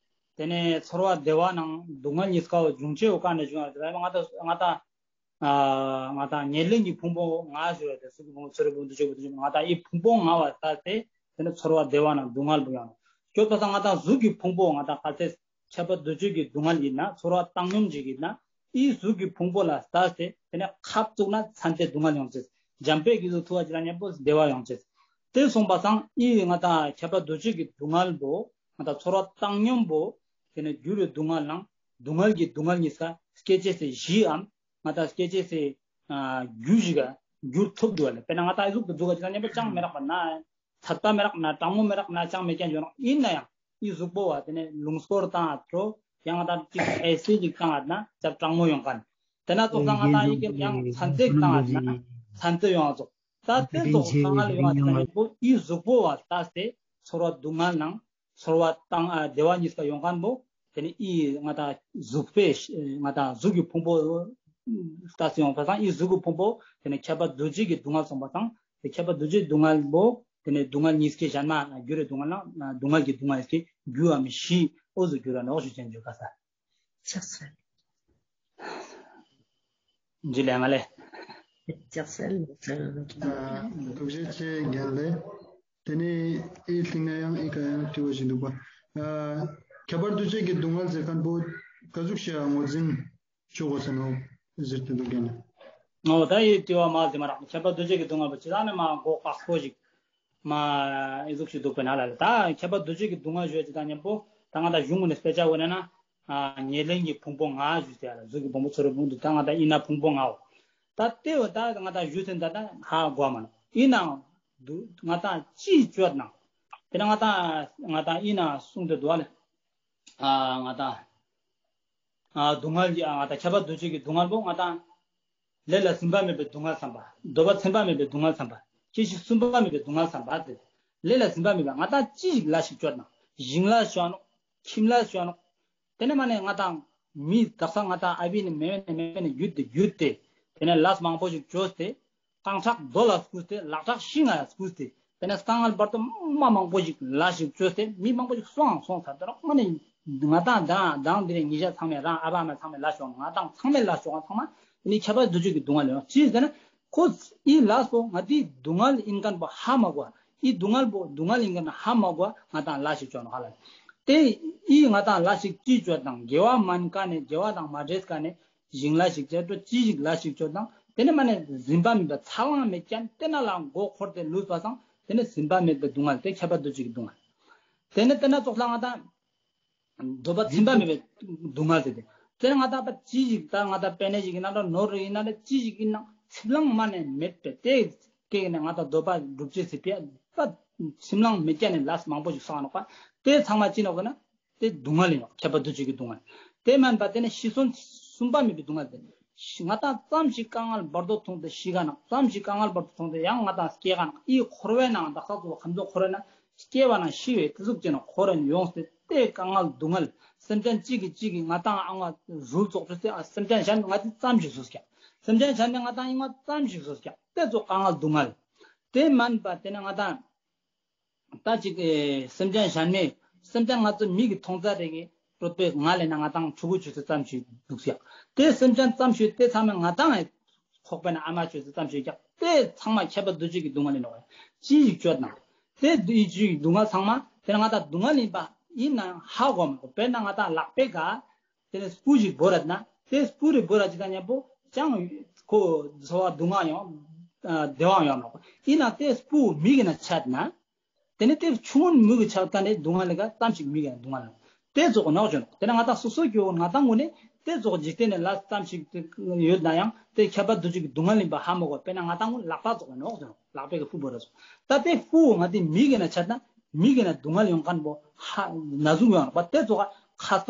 དེ་ནས་ཚོར་བ་བདེ་བ་ནང་སྡུག་བསྔལ་གཉིས་ཀའོ་འབྱུང་བྱེད་འོ་ཀ་ནས་བྱུང་བ་དེ་ང་ཏང་ང་ཏང་ཨ་ང་ཏང་ཉེར་ལེན་གྱི་ཕུང་པོ་ལྔ་ཞུ་བ་དེ་གཟུགས་ཀྱི་ཕུང་པོ་ཚོར་བའི་ཕུང་པོ་འདུ་བྱེད་ཀྱི་ཕུང་པོ་ང་ཏང་ཨི་ཕུང་པོ་ལྔ་བ་ལྟ་སྟེ་དེ་ནས་ཚོར་བ་བདེ་བ་ནང་སྡུག་བསྔལ་བོ་ཡང་སྐྱོད་པ་སང་ང་ཏང་གཟུགས་ཀྱི་ཕུང་པོ་ང་ཏང་ག་ཚད་ཁྱད་པར་འདུ་བྱེད་ཀྱི་སྡུག་བསྔལ་ཡིན་ན་ཚོར་བ་བཏང་སྙོམས་ཅིག་ཡིན་ན་ཨི་གཟུགས་ཀྱི་ཕུང་པོ་ལ་ལྟ་སྟེ་དེ་ནས་ཁབ་བཙུགས་ན་ཚན་ཏེ་སྡུག་བསྔལ་ཡོང་ཅེས། འཇམ་དཔལ་གྱི་གཟུགས་ཐུབ་པ་ཅིག་ལ་མཉམ་པོ་བདེ་བ་ཡོང་ཅེས། དེ་སོང་པ་སང་ཨི་ང་ཏང་ཁྱད་པར་འདུ་བྱེད་ཀྱི་སྡུག་བསྔལ་བོ་ང་ཏང་ཚོར་བ་བཏང་སྙོམས་པོ་དེ་ནས་འགྱུར་བའི་སྡུག་བསྔལ་ནང་སྡུག་བསྔལ་གྱི་སྡུག་བསྔལ་གཉིས་ཀ་སྐྱེད་ཅེས་སི་གཞིའམ་ང་ཏང་སྐྱེད་ཅེས་སི་རྒྱུ་ཞིག་ག་འགྱུར་ཐུབ་འདུག་བ་ལེ། དཔེར་ན་ང་ཏང་ཨི་གཟུགས་ཀྱི་གཟུགས་ཀ་ཅིག་ལ་མཉམ་པོ་ཅང་མི་རག་པ་ན། ཚད་པ་མི་རག་ན་གྲང་མོ་མི་རག་ན་ཅང་མེད་ཀྱང་ཡོད་རག་ཡིན་ན་ཡང་ཨི་གཟུགས་པོ་བ་དེ་ནས་ལུང་སྐོར་དང་ཨ་ཐྲོ་ཡང་ང་ཏང་ཅིག་ཨེ་སི་ཅིག་བཏང་ཨ་ན་ཅབ་གྲང་མོ་ཡོང་མཁན། དེ་ན་ཙོགས་ས་ང་ཏང་ཨི་ཀེ་ཡང་ཚན་ཏེ་བཏང་ཨ་ན་ཚན་ཏེ་ཡོང་ཨ་ཙོགས། ད་དེ་ཙོགས་ས་ང་ལ་ཡོང་ཨ་ཅིག་ལ་ཡིན་པོ་ཨི་གཟུགས་པོ་བ་ལྟ་སྟེ་ཚོར་བ་སྡུག་བསྔལ་ནང་ཚོར་བ་བཏང་ཨ་བདེ་བ་གཉིས་ཀ་ཡོང་མཁན་པོ་དེ་ནས་ཨི་ང་ཏང་གཟུགས་པོའི་ང་ཏང་གཟུགས་ཀྱི་ཕུང་པོ་ལྟ་སྟེ་ཡོང་པ་སང་ཨི་གཟུགས་ཀྱི་ཕུང་པོ་དེ་ནས་ཁྱད་པར་འདུ་བྱེད་ཀྱི་སྡུག་བསྔལ་སོང་པ་སང་དེ་ཁྱད་པར་འདུ་བྱེད་སྡུག་བསྔལ་བོ་དེ་ནས་སྡུག་བསྔལ་གཉིས་ཀའི་གཞན་མ་འགྱུར་བའི་སྡུག་བསྔལ་ན་སྡུག་བསྔལ་གྱི་སྡུག་བསྔལ་གྱི་རྒྱུ་བའམ་གཞི་འོ་ཟུག་འགྱུར་ར་ནོག་ཞུ་ཅན་འཇུག་ག་ས། ལྕགས་སྲེག་ཇུ་ལེ་ང་ལེ། ལྕགས་སྲེག་ལོ་ཙཱ། ཐུགས་རྗེ་ཆེ་རྒན་ལེ། དེ་ནས་ཨི་སྟེང་ན་ཡང་ཨི་ཀ་ཡང་དྲི་བ་ཞིག་འདུག་པ། ཁྱད་པར་འདུ་བྱེད་ཀྱི་སྡུག་བསྔལ་ཟེར་མཁན་པོ་ག་ཟུག་ཞིག་ངོས་འཛིན་ཆོག་གོ་ས་ནོ་ཟེར་ཏེ་འདུག་རྒན་ལེ། འོ་ད་ཡི་དྲི་བ་མ་ཟེར་མ་རག་ཁྱད་པར་འདུ་བྱེད་ཀྱི་སྡུག་བསྔལ་པོ་ཅི་ད་ནི་མ་མགོ་ཀག་པོ་ཞིག་མ་ཨི་ཟུག་ཞིག་འདུག་པས་ན་ལ་ལ་ད་ཁྱད་པར་འདུ་བྱེད་ཀྱི་སྡུག་བསྔལ་ཞུ་ཅི་ད་མཉམ་པོ་ད་ང་ད་གཞུང་ངོ་ནས་དཔེ་ཆ་འོ་ན་ན་ཨ་ཉེར་ལེན་གྱི་ཕུང་པོ་ལྔ་ཞུ་ཟེར་ཡ་ལ་གཟུགས་ཀྱི་བུམ་པ་ཚོར་བའི་ཕུང་པོ་ད་ང་ད་ཨིན་ན་ཕུང་པོ་ལྔའོ། ད་ལྟེ་བ་ད་ང་ད་ཞུ་ཚན་ད་ད་ཧ་གོ་མ་ནོག་ཨིན་ན་འདུག་ང་ད་ཅི་བཅོས་ན་དེ་ན་ང་ད་ང་ད་ཨིན་ན་གསུངས་ཏེ་འདུག་ཨ་ལེ། ཨ་ང་ད་ཨ་སྡུག་བསྔལ་གྱི་ཨ་ང་ད་ཁྱད་པར་འདུ་བྱེད་ཀྱི་སྡུག་བསྔལ་པོ་ང་ད་ལས་ལ་ཟིན་པ་མེད་པའི་སྡུག་བསྔལ་བསམ་པ། འདོད་པ་ཚིམ་པ་མེད་པའི་སྡུག་བསྔལ་བསམ་པ། སྐྱེ་ཤི་གསུམ་པ་མེད་པའི་སྡུག་བསྔལ་བསམ་པ་སྟེ། ལས་ལ་ཟིན་པ་མེད་པ་ང་ད་ཅི་ཞིག་ལས་ཤིག་བཅོས་ན། ཞིང་ལས་བཅོས་ནོག་ཁྱིམ་ལས་བཅོས་ནོག་དེ་ནས་མ་ནས་ང་ད་མི་དག་ས་ང་ད་ཨ་བི་ནས་མེ་མེ་ནས་མེ་མེ་ནས་བརྒྱུད་དེ་བརྒྱུད་དེ་དེ་ནས་ལས་མང་པོ་ཞིག་བཅོས་ཏེ། རྐང་ཁྲག་རྡོ་ལ་བསྐུས་ཏེ་ལག་ཁྲག་ཤིང་ལ་བསྐུས་ཏེ་དེ་ནས་དཀའ་ངལ་བར་དོ་མ་མང་པོ་ཞིག་ལས་ཤིག་བཅོས་ཏེ་མི་མང་པོ་ཞིག་སོང་སོང་ཚར་ཏེ་རོགས་མ་ནི་ང་དང་དང་དང་འདི་རེ་ཉིས་ཆ་ཚང་མས་རང་ཨ་བ་ཨ་མ་ཚང་མས་ལས་ཤོག་ང་དང་ཚང་མས་ལས་ཤོག་ཚང་མ་ནི་ཁྱད་པར་འདུ་བྱེད་ཀྱི་སྡུག་བསྔལ་ཡོང་ཅི་ཟེར་ན་ཁོ་ཨི་ལས་པོ་ང་དེ་སྡུག་བསྔལ་ཨིན་མཁན་པོ་ཧ་མ་གོ་ཨི་སྡུག་བསྔལ་པོ་སྡུག་བསྔལ་ཨིན་མཁན་ཧ་མ་གོ་ང་དང་ལས་ཤིག་བཅོས་ནོག་ཧ་ལ་དེ་ཨི་ང་དང་ལས་ཤིག་ཅི་བཅོས་དང་དགེ་བ་མན་ཀ་ནས་དགེ་བ་དང་མ་འདྲེས་ཀ་ནས། ཞིང་ལས་ཤིག་བྱས་འགྲོ་ཅི་ཞིག་ལས་ཤིག་བཅོས་དང་དེ་ནས་མ་ནས་ཟིན་པ་མེད་པ་ཚ་ལང་མེད་ཀྱང་དེ་ན་ལ་མགོ་འཁོར་ཏེ་ལུས་པ་སང་དེ་ནས་ཟིན་པ་མེད་པའི་སྡུག་བསྔལ་དེ་ཁྱད་པར་འདུ་བྱེད་ཀྱི་སྡུག་བསྔལ། དེ་ནས་དེ་ན་ཙོགས་ལ་ང་དང་འདོད་པ་ཚིམ་པ་མེད་པའི་སྡུག་བསྔལ་དེ་དེ་དེ་ནས་ང་དང་པ་ཅི་ཞིག་ད་ང་དང་པེ་ནེ་ཞིག་ཡིན་ན་འདྲ་ནོར་རེ་ཡིན་ན་འདྲ་ཅི་ཞིག་ཡིན་ན་ཚིམ་ལང་མ་ནས་མེད་པའི་དེ་སྐད་ནས་ང་དང་འདོད་པ་སྒྲུབ་བྱེད་སྲིད་པའི་ད་ཚིམ་ལང་མེད་ཀྱང་ནས་ལས་མང་པོ་ཞིག་བསགས་ནོག་པ་དེ་ཚང་མ་ཅི་ནོག་ཟེར་ན། དེ་སྡུག་བསྔལ་ཡིན་ནོག་ཁྱད་པར་འདུ་བྱེད་ཀྱི་སྡུག་བསྔལ། དེ་མན་པ་དེ་ནས་ཤི་གསོན་གསུམ་པ་མེད་པའི་སྡུག་བསྔལ་དེ། ང་དང་ཙམ་ཞིག་དཀའ་ངལ་བར་དོ་མཐོང་སྟེ་ཤི་ག་ནོག་ཙམ་ཞིག་དཀའ་ངལ་བར་དོ་མཐོང་སྟེ་ཡང་ང་དང་སྐྱེ་ག་ནོག་ཨི་འཁོར་བའི་ནང་དག་ས་ཚོ་ཁམས་ཚོ་འཁོར་བའི་ནང་སྐྱེ་བ་ནང་ཤི་བའི་དེ་ཟུག་ཅེ་ནང་འཁོར་ར་ཡོངས་ཏེ་དེ་དཀའ་ངལ་སྡུག་བསྔལ་སེམས་ཅན་གཅིག་གིས་གཅིག་གིས་ང་དང་ཨ་ང་རུལ་ཙོགས་ཆུ་སེ་ཨ་སེམས་ཅན་གཞན་ང་དེ་ཙམ་ཞིག་བཟོས་ཀྱང་སེམས་ཅན་གཞན་ནི་ང་དང་ཨི་ང་ཙམ་ཞིག་བཟོས་ཀྱང་དེ་ཚོ་དཀའ་ངལ་སྡུག་བསྔལ། དེ་མན་པ་དེ་ནས་ང་དང་། ད་ཅིག་ཨེ་སེམས་ཅན་གཞན་མའི་སེམས་ཅན་ང་ཚོ་མིག་གི་མཐོང་ས་རེ་གི་རོད་པའི་ང་ལས་ན་ང་དང་ཕྲུ་གུ་ཆུ་ཚོད་ཙམ་ཞིག་འདུག་ཟེར། དེ་སེམས་ཅན་ཙམ་ཞིག་དེ་ཚང་མས་ང་དང་ཨེ་ཁོག་པའི་ན་ཨ་མ་ཆུ་ཚོད་ཙམ་ཞིག་ཀྱག་དེ་ཚང་མ་ཁྱད་པར་འདུ་བྱེད་ཀྱི་སྡུག་བསྔལ་ནོག་ཅི་ཞིག་བཅོས་ན། དེ་འདི་ཅི་སྡུག་བསྔལ་ཚང་མ་དེ་ན་ང་དང་སྡུག་བསྔལ་ཡིན་པ་ཡིན་ན་ཧ་གོ་མ་གོ་དཔེར་ན་ང་དང་ལག་པའི་ག་དེ་ནས་སྤུ་ཞིག་བོར་ར་ན་དེ་སྤུ་རེ་བོར་ར་ཅི་དང་མཉམ་པོ་ཅང་ཁོ་ཚོར་བ་སྡུག་བསྔལ་ཡང་བདེ་བ་ཡང་མ་གོ་ཡིན་ན་དེ་སྤུ་མིག་གི་ན་ཆད་ན། དེ་ནས་དེ་ཆུང་ངུན་མིག་གི་ཆགས་ཀ་ནས་སྡུག་བསྔལ་ལས་ཀ་ཙམ་ཞིག་མིག་གི་སྡུག་བསྔལ་ལ། དེ་ཙོགས་ནོག་ཅོ་ནོག་དེ་ན་ང་དང་སོ་སོ་གི་འོ་ང་དང་ངུན་ནས་དེ་ཙོགས་འཇིག་རྟེན་ནས་ལས་ཙམ་ཞིག་ཡོད་ན་ཡང་དེ་ཁྱད་པར་འདུ་བྱེད་ཀྱི་སྡུག་བསྔལ་ཡིན་པ་ཧ་མ་གོ་དཔེར་ན་ང་དང་ངུན་ལག་པ་ཙོགས་ནོག་ཅོ་ནོག་ལག་པའི་གི་སྤུ་བོར་ར་ཙོགས། ད་དེ་སྤུ་བོ་ང་དེ་མིག་གི་ན་ཆད་ན་མིག་གི་ན་སྡུག་བསྔལ་ཡོང་མཁན་པོ་ཧ་ན་ཟུག་ཡོང་ནོག་པ་དེ་ཙོགས་ཁ་པ་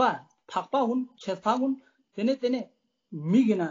ཕག་པ་ངུན་ཆེ་ཕག་ངུན་དེ་ནས་དེ་ནས། མིག་གི་ན་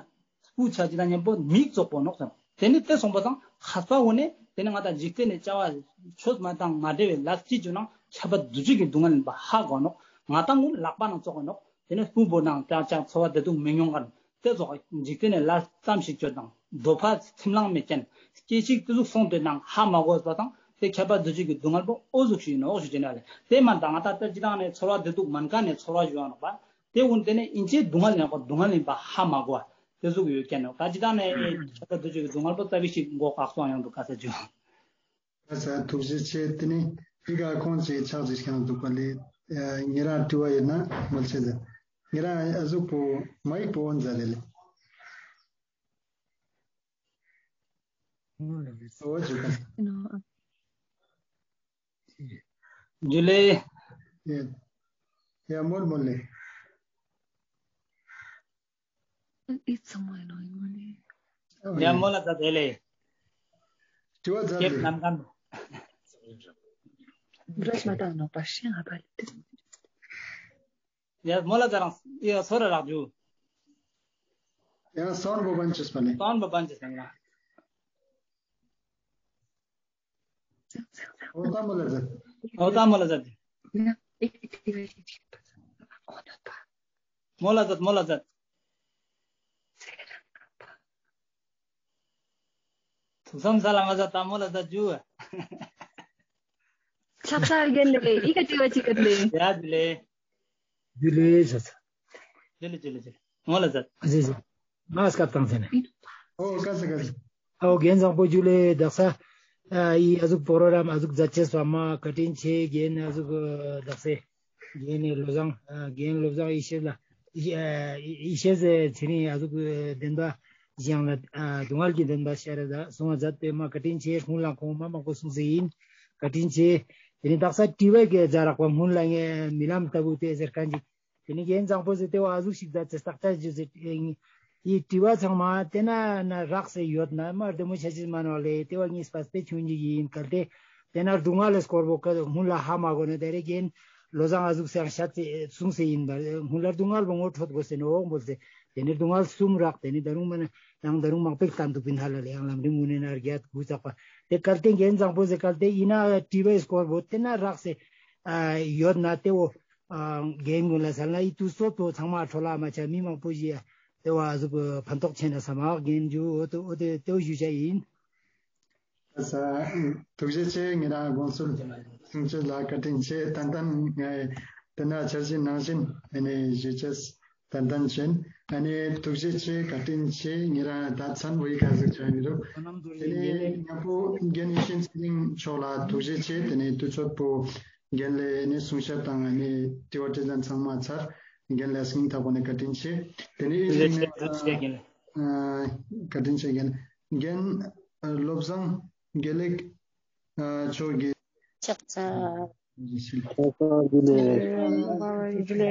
སྤུ་ཆ་ཅི་དང་མཉམ་པོ་མིག་ཙོགས་པོ་ནོག་ཟེར། དེ་ནི་དེ་སོང་པ་དང་ཁ་པ་འོ་ནས་དེ་ནི་ང་དང་འཇིག་རྟེན་ནི་བྱ་བ་ཆོས་མ་དང་མ་འབྲེལ་བའི་ལས་ཅི་བཅོས་ན་ཁྱད་པར་འདུ་བྱེད་ཀྱི་སྡུག་བསྔལ་ཡིན་པ་ཧ་གོ་ནོག་ང་དང་ངུན་ལག་པ་ནང་ཙོགས་ནོག་དེ་ནི་སྤུ་བོ་ནང་ཅང་ཅང་ཚོར་བ་བདེ་སྡུག་མི་མྱོང་ག་ནོག་དེ་ཙོགས་འཇིག་རྟེན་ནི་ལས་ཙམ་ཞིག་བཅོས་དང་འདོད་པ་ཚིམ་ལང་མེད་ཀྱང་སྐྱེ་འཆི་དེ་ཟུག་སོང་དེ་ནང་ཧ་མ་གོ་བ་དང་དེ་ཁྱད་པར་འདུ་བྱེད་ཀྱི་སྡུག་བསྔལ་པོ་ཨོ་ཟུག་ཞིག་ཡིན་ནོག་ཞུ་ཅེ་ན་ལེ། དེ་མ་དང་ང་དང་ད་ཅི་དང་ནས་ཚོར་བ་བདེ་སྡུག་མན་ཀ་ནས་ཚོར་བ་ཞུ་བ་ནོག་པ། དེ་ཀུན་དེ་ནས་ཨིན་ཅེ་སྡུག་བསྔལ་ཡང་པ་སྡུག་བསྔལ་ཡིན་པ་ཧ་མ་གོ་བ་དེ་ཟུག་ཡོད་ཀྱང་ནོག་ད་ཅི་དང་ནས་ཁྱད་པར་འདུ་བྱེད་ཀྱི་སྡུག་བསྔལ་པོ་ཙ་པིག་ཞིག་མགོ་བཀག་སོང་ཡོང་འདུག་ག་ས་ཅུ། ཁ་ས་ཐུགས་རྗེ་ཆེ། དེ་ནས་འི་ག་ཁོང་ཚོས་ཕྱག་ཅིག་ཤང་འདུག་པ་ལས་ཉེ་རང་དྲི་བ་ཡོད་ན་མོལ་ཆེ་ཟེར། ཉེ་རང་ཨ་ཟུག་པོ་མ་ཡིག་པོ་འོན་ཟ་རེ་ལེ། འོ་ཇུ་ཁ་ས། ཇུ་ལེ། ཡ་མོལ་མོལ་ལེ། ཡ་མོལ་ལ་ད་དེ་ལེ། དྲི་བ་ཛད་ལེ། ཀེབ་ནམ་ཁན། ཡ་མོལ་ལ་ཛད་རང་ཡ་སོ་ར་རག་ཇུ། ཡ་སོན་བོ་བན་ཅུས་པ་ལེ། སོན་བོ་བན་ཅུས་པ་ལེ། འོ་ད་མོལ་ལ་ཛད། འོ་ད་མོལ་ལ་ཛད། མོལ་ལ་ཛད། མོལ་ལ་ཛད། ཐུགས་བསམ་ས་ལ་མ་ཛད་ད་མོལ་ལ་ཛད་ཇུ། ལྷག་ས་རྒན་ལེ་ཨི་ཀ་དྲི་བ་ཅིག་ག་ལེ། ཡ་ཇུ་ལེ། ཇུ་ལེ་ཟེར། ཇུ་ལེ་ཇུ་ལེ་ཇུ་ལེ། མོལ་ལ་ཛད། ཨ་ཟེ་ཟེ། ང་སྐབས་བཏང་ཟེར་ནས། ཨོ་ཀ་ས་ཀ་ས། ཨོ་རྒན་བཟང་པོ་ཇུ་ལེ། དག་ས་ཨི་ཨ་ཟུག་པོ་རོ་རམ་ཨ་ཟུག་ཛད་ཅེས་པ་མ་བཀའ་དྲིན་ཆེ། རྒན་ཨ་ཟུག་དག་ས་རྒན་ནི་བློ་བཟང་རྒན་བློ་བཟང་ཡེ་ཤེས་ལ་ཡེ་ཤེས་ཟེར་ཚེ་རིང་ཨ་ཟུག་བདེན་པ་ ཞིག་ཡང་ན་ཨ་སྡུག་བསྔལ་གྱི་བདེན་པ་ཤར་ར་ད་གསུང་བ་མཛད་པའི་མ་བཀའ་དྲིན་ཆེ། སྔོན་ལ་ཁོང་མ་མང་པོ་གསུངས་སེ་ཡིན། བཀའ་དྲིན་ཆེ། དེ་ནི་དག་ས་དྲི་བ་གི་ཛ་རག་པ་སྔོན་ལ་ངས་རྨི་ལམ་ལྟ་བུ་དེ་ཟེར་མཁན་ཅིག་དེ་ནི་རྒན་བཟང་པོ་ཟེར་ཏེ་བ་ཨ་ཟུག་ཞིག་མཛད་ཚེ་བརྟག་དཔྱད་ཞུ་ཟེར་ཨེ་ཡི་དྲི་བ་ཚང་མ་དེ་ན་ན་རག་སེ་ཡོད་ན་མ་བདེ་མོ་ཆ་ཅིག་མ་ནོག་ལེ། དེ་བ་ངས་སྤ་སྤེ་ཆུང་ཅིག་ཡིན་གལ་ཏེ་དེ་ན་སྡུག་བསྔལ་ལ་སྐོར་པོ་ཀ་སྔོན་ལ་ཧ་མ་གོ་ན་དེ་རེ་རྒན་བློ་བཟང་ཨ་ཟུག་སེ་ཡང་ཤད་སེ་གསུངས་སེ་ཡིན་པ་སྔོན་ལ་སྡུག་བསྔལ་པོ་ངོ་འཕྲོད་དགོས་སེ་ནོག་འོང་བོ་ཟེར། དེ་ནི་སྡུག་བསྔལ་གསུམ་རག་དེ་ནི་ད་རུང་མ་ན་ཡང་ད་རུང་མང་པོ་བསྟན་འདུག་པིན་ཧ་ལ་ལེ། ཡང་ལམ་རིམ་དངོས་གནས་ན་བརྒྱད་དགུ་ཚགས་པ་དེ་གལ་ཏེ་རྒན་བཟང་པོ་ཟེར་གལ་ཏེ་ཡིན་ན་དྲི་བའི་སྐོར་པོ་དེ་ན་རག་སེ་ཨ་ཡོད་ན་དེ་བོ་ཨ་རྒན་ཀུན་ལ་སལ་ན་ཡི་དུས་ཚོད་པོ་ཚང་མ་འཕྲོ་བརླག་མ་ཆ་མི་མང་པོ་ཞིག་དེ་བ་ཨ་ཟུག་ཕན་ཐོགས་ཆེ་ན་བསམ་མ་རྒན་ཇུ་འོ་དེ་འོ་དེ་དེ་བོ་ཞུ་བྱ་ཡིན། ས་ཐུགས་རྗེ་ཆེ། ཉེ་རང་དགོངས་ཚུལ་གསུང་ཆེད་ལ་བཀའ་དྲིན་ཆེ། ཏན་ཏན་ངས་དེ་ན་འཆར་གཞི་ནང་བཞིན་ཨ་ནི་ཞུ་ཆེས་ཏན་ཏན་ཆེན། ཨ་ནི་ཐུགས་རྗེ་ཆེ། བཀའ་དྲིན་ཆེ། ཉེ་རང་ད་མཚན་བོ་ཡི་ག་ཟུག་ཆ་ཡིན་རུག་དེ་ནི་ཉམ་པོ་རྒན་ཡེ་ཤེས་ཚེ་རིང་མཆོག་ལ་ཐུགས་རྗེ་ཆེ། དེ་ནི་དུས་ཚོད་པོ་རྒན་ལས་ཨ་ནི་གསུང་བཤད་དང་ཨ་ནི་དྲི་བ་དྲིས་ལན་ཚང་མ་ཚར། རྒན་ལ་སྙིང་ཐག་པ་ནས་བཀའ་དྲིན་ཆེ། དེ་ནི་ཨི་ཐུགས་རྗེ་ཆེ། ཨ་བཀའ་དྲིན་ཆེ་རྒན། རྒན་བློ་བཟང་དགེ་ལེགས་ཨ་མཆོག་གི་ཕྱག་འཚལ། ཕྱག་འཚལ་ཇུ་ལེ། ཇུ་ལེ།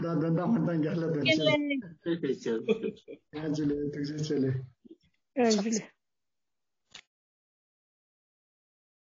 ད་ད་ད་མ་ད་རྒྱ་ལ་ད་ཇུ་ལེ། ཐུགས་རྗེ་ཆེ་ལེ། ཨ་ཇུ་ལེ།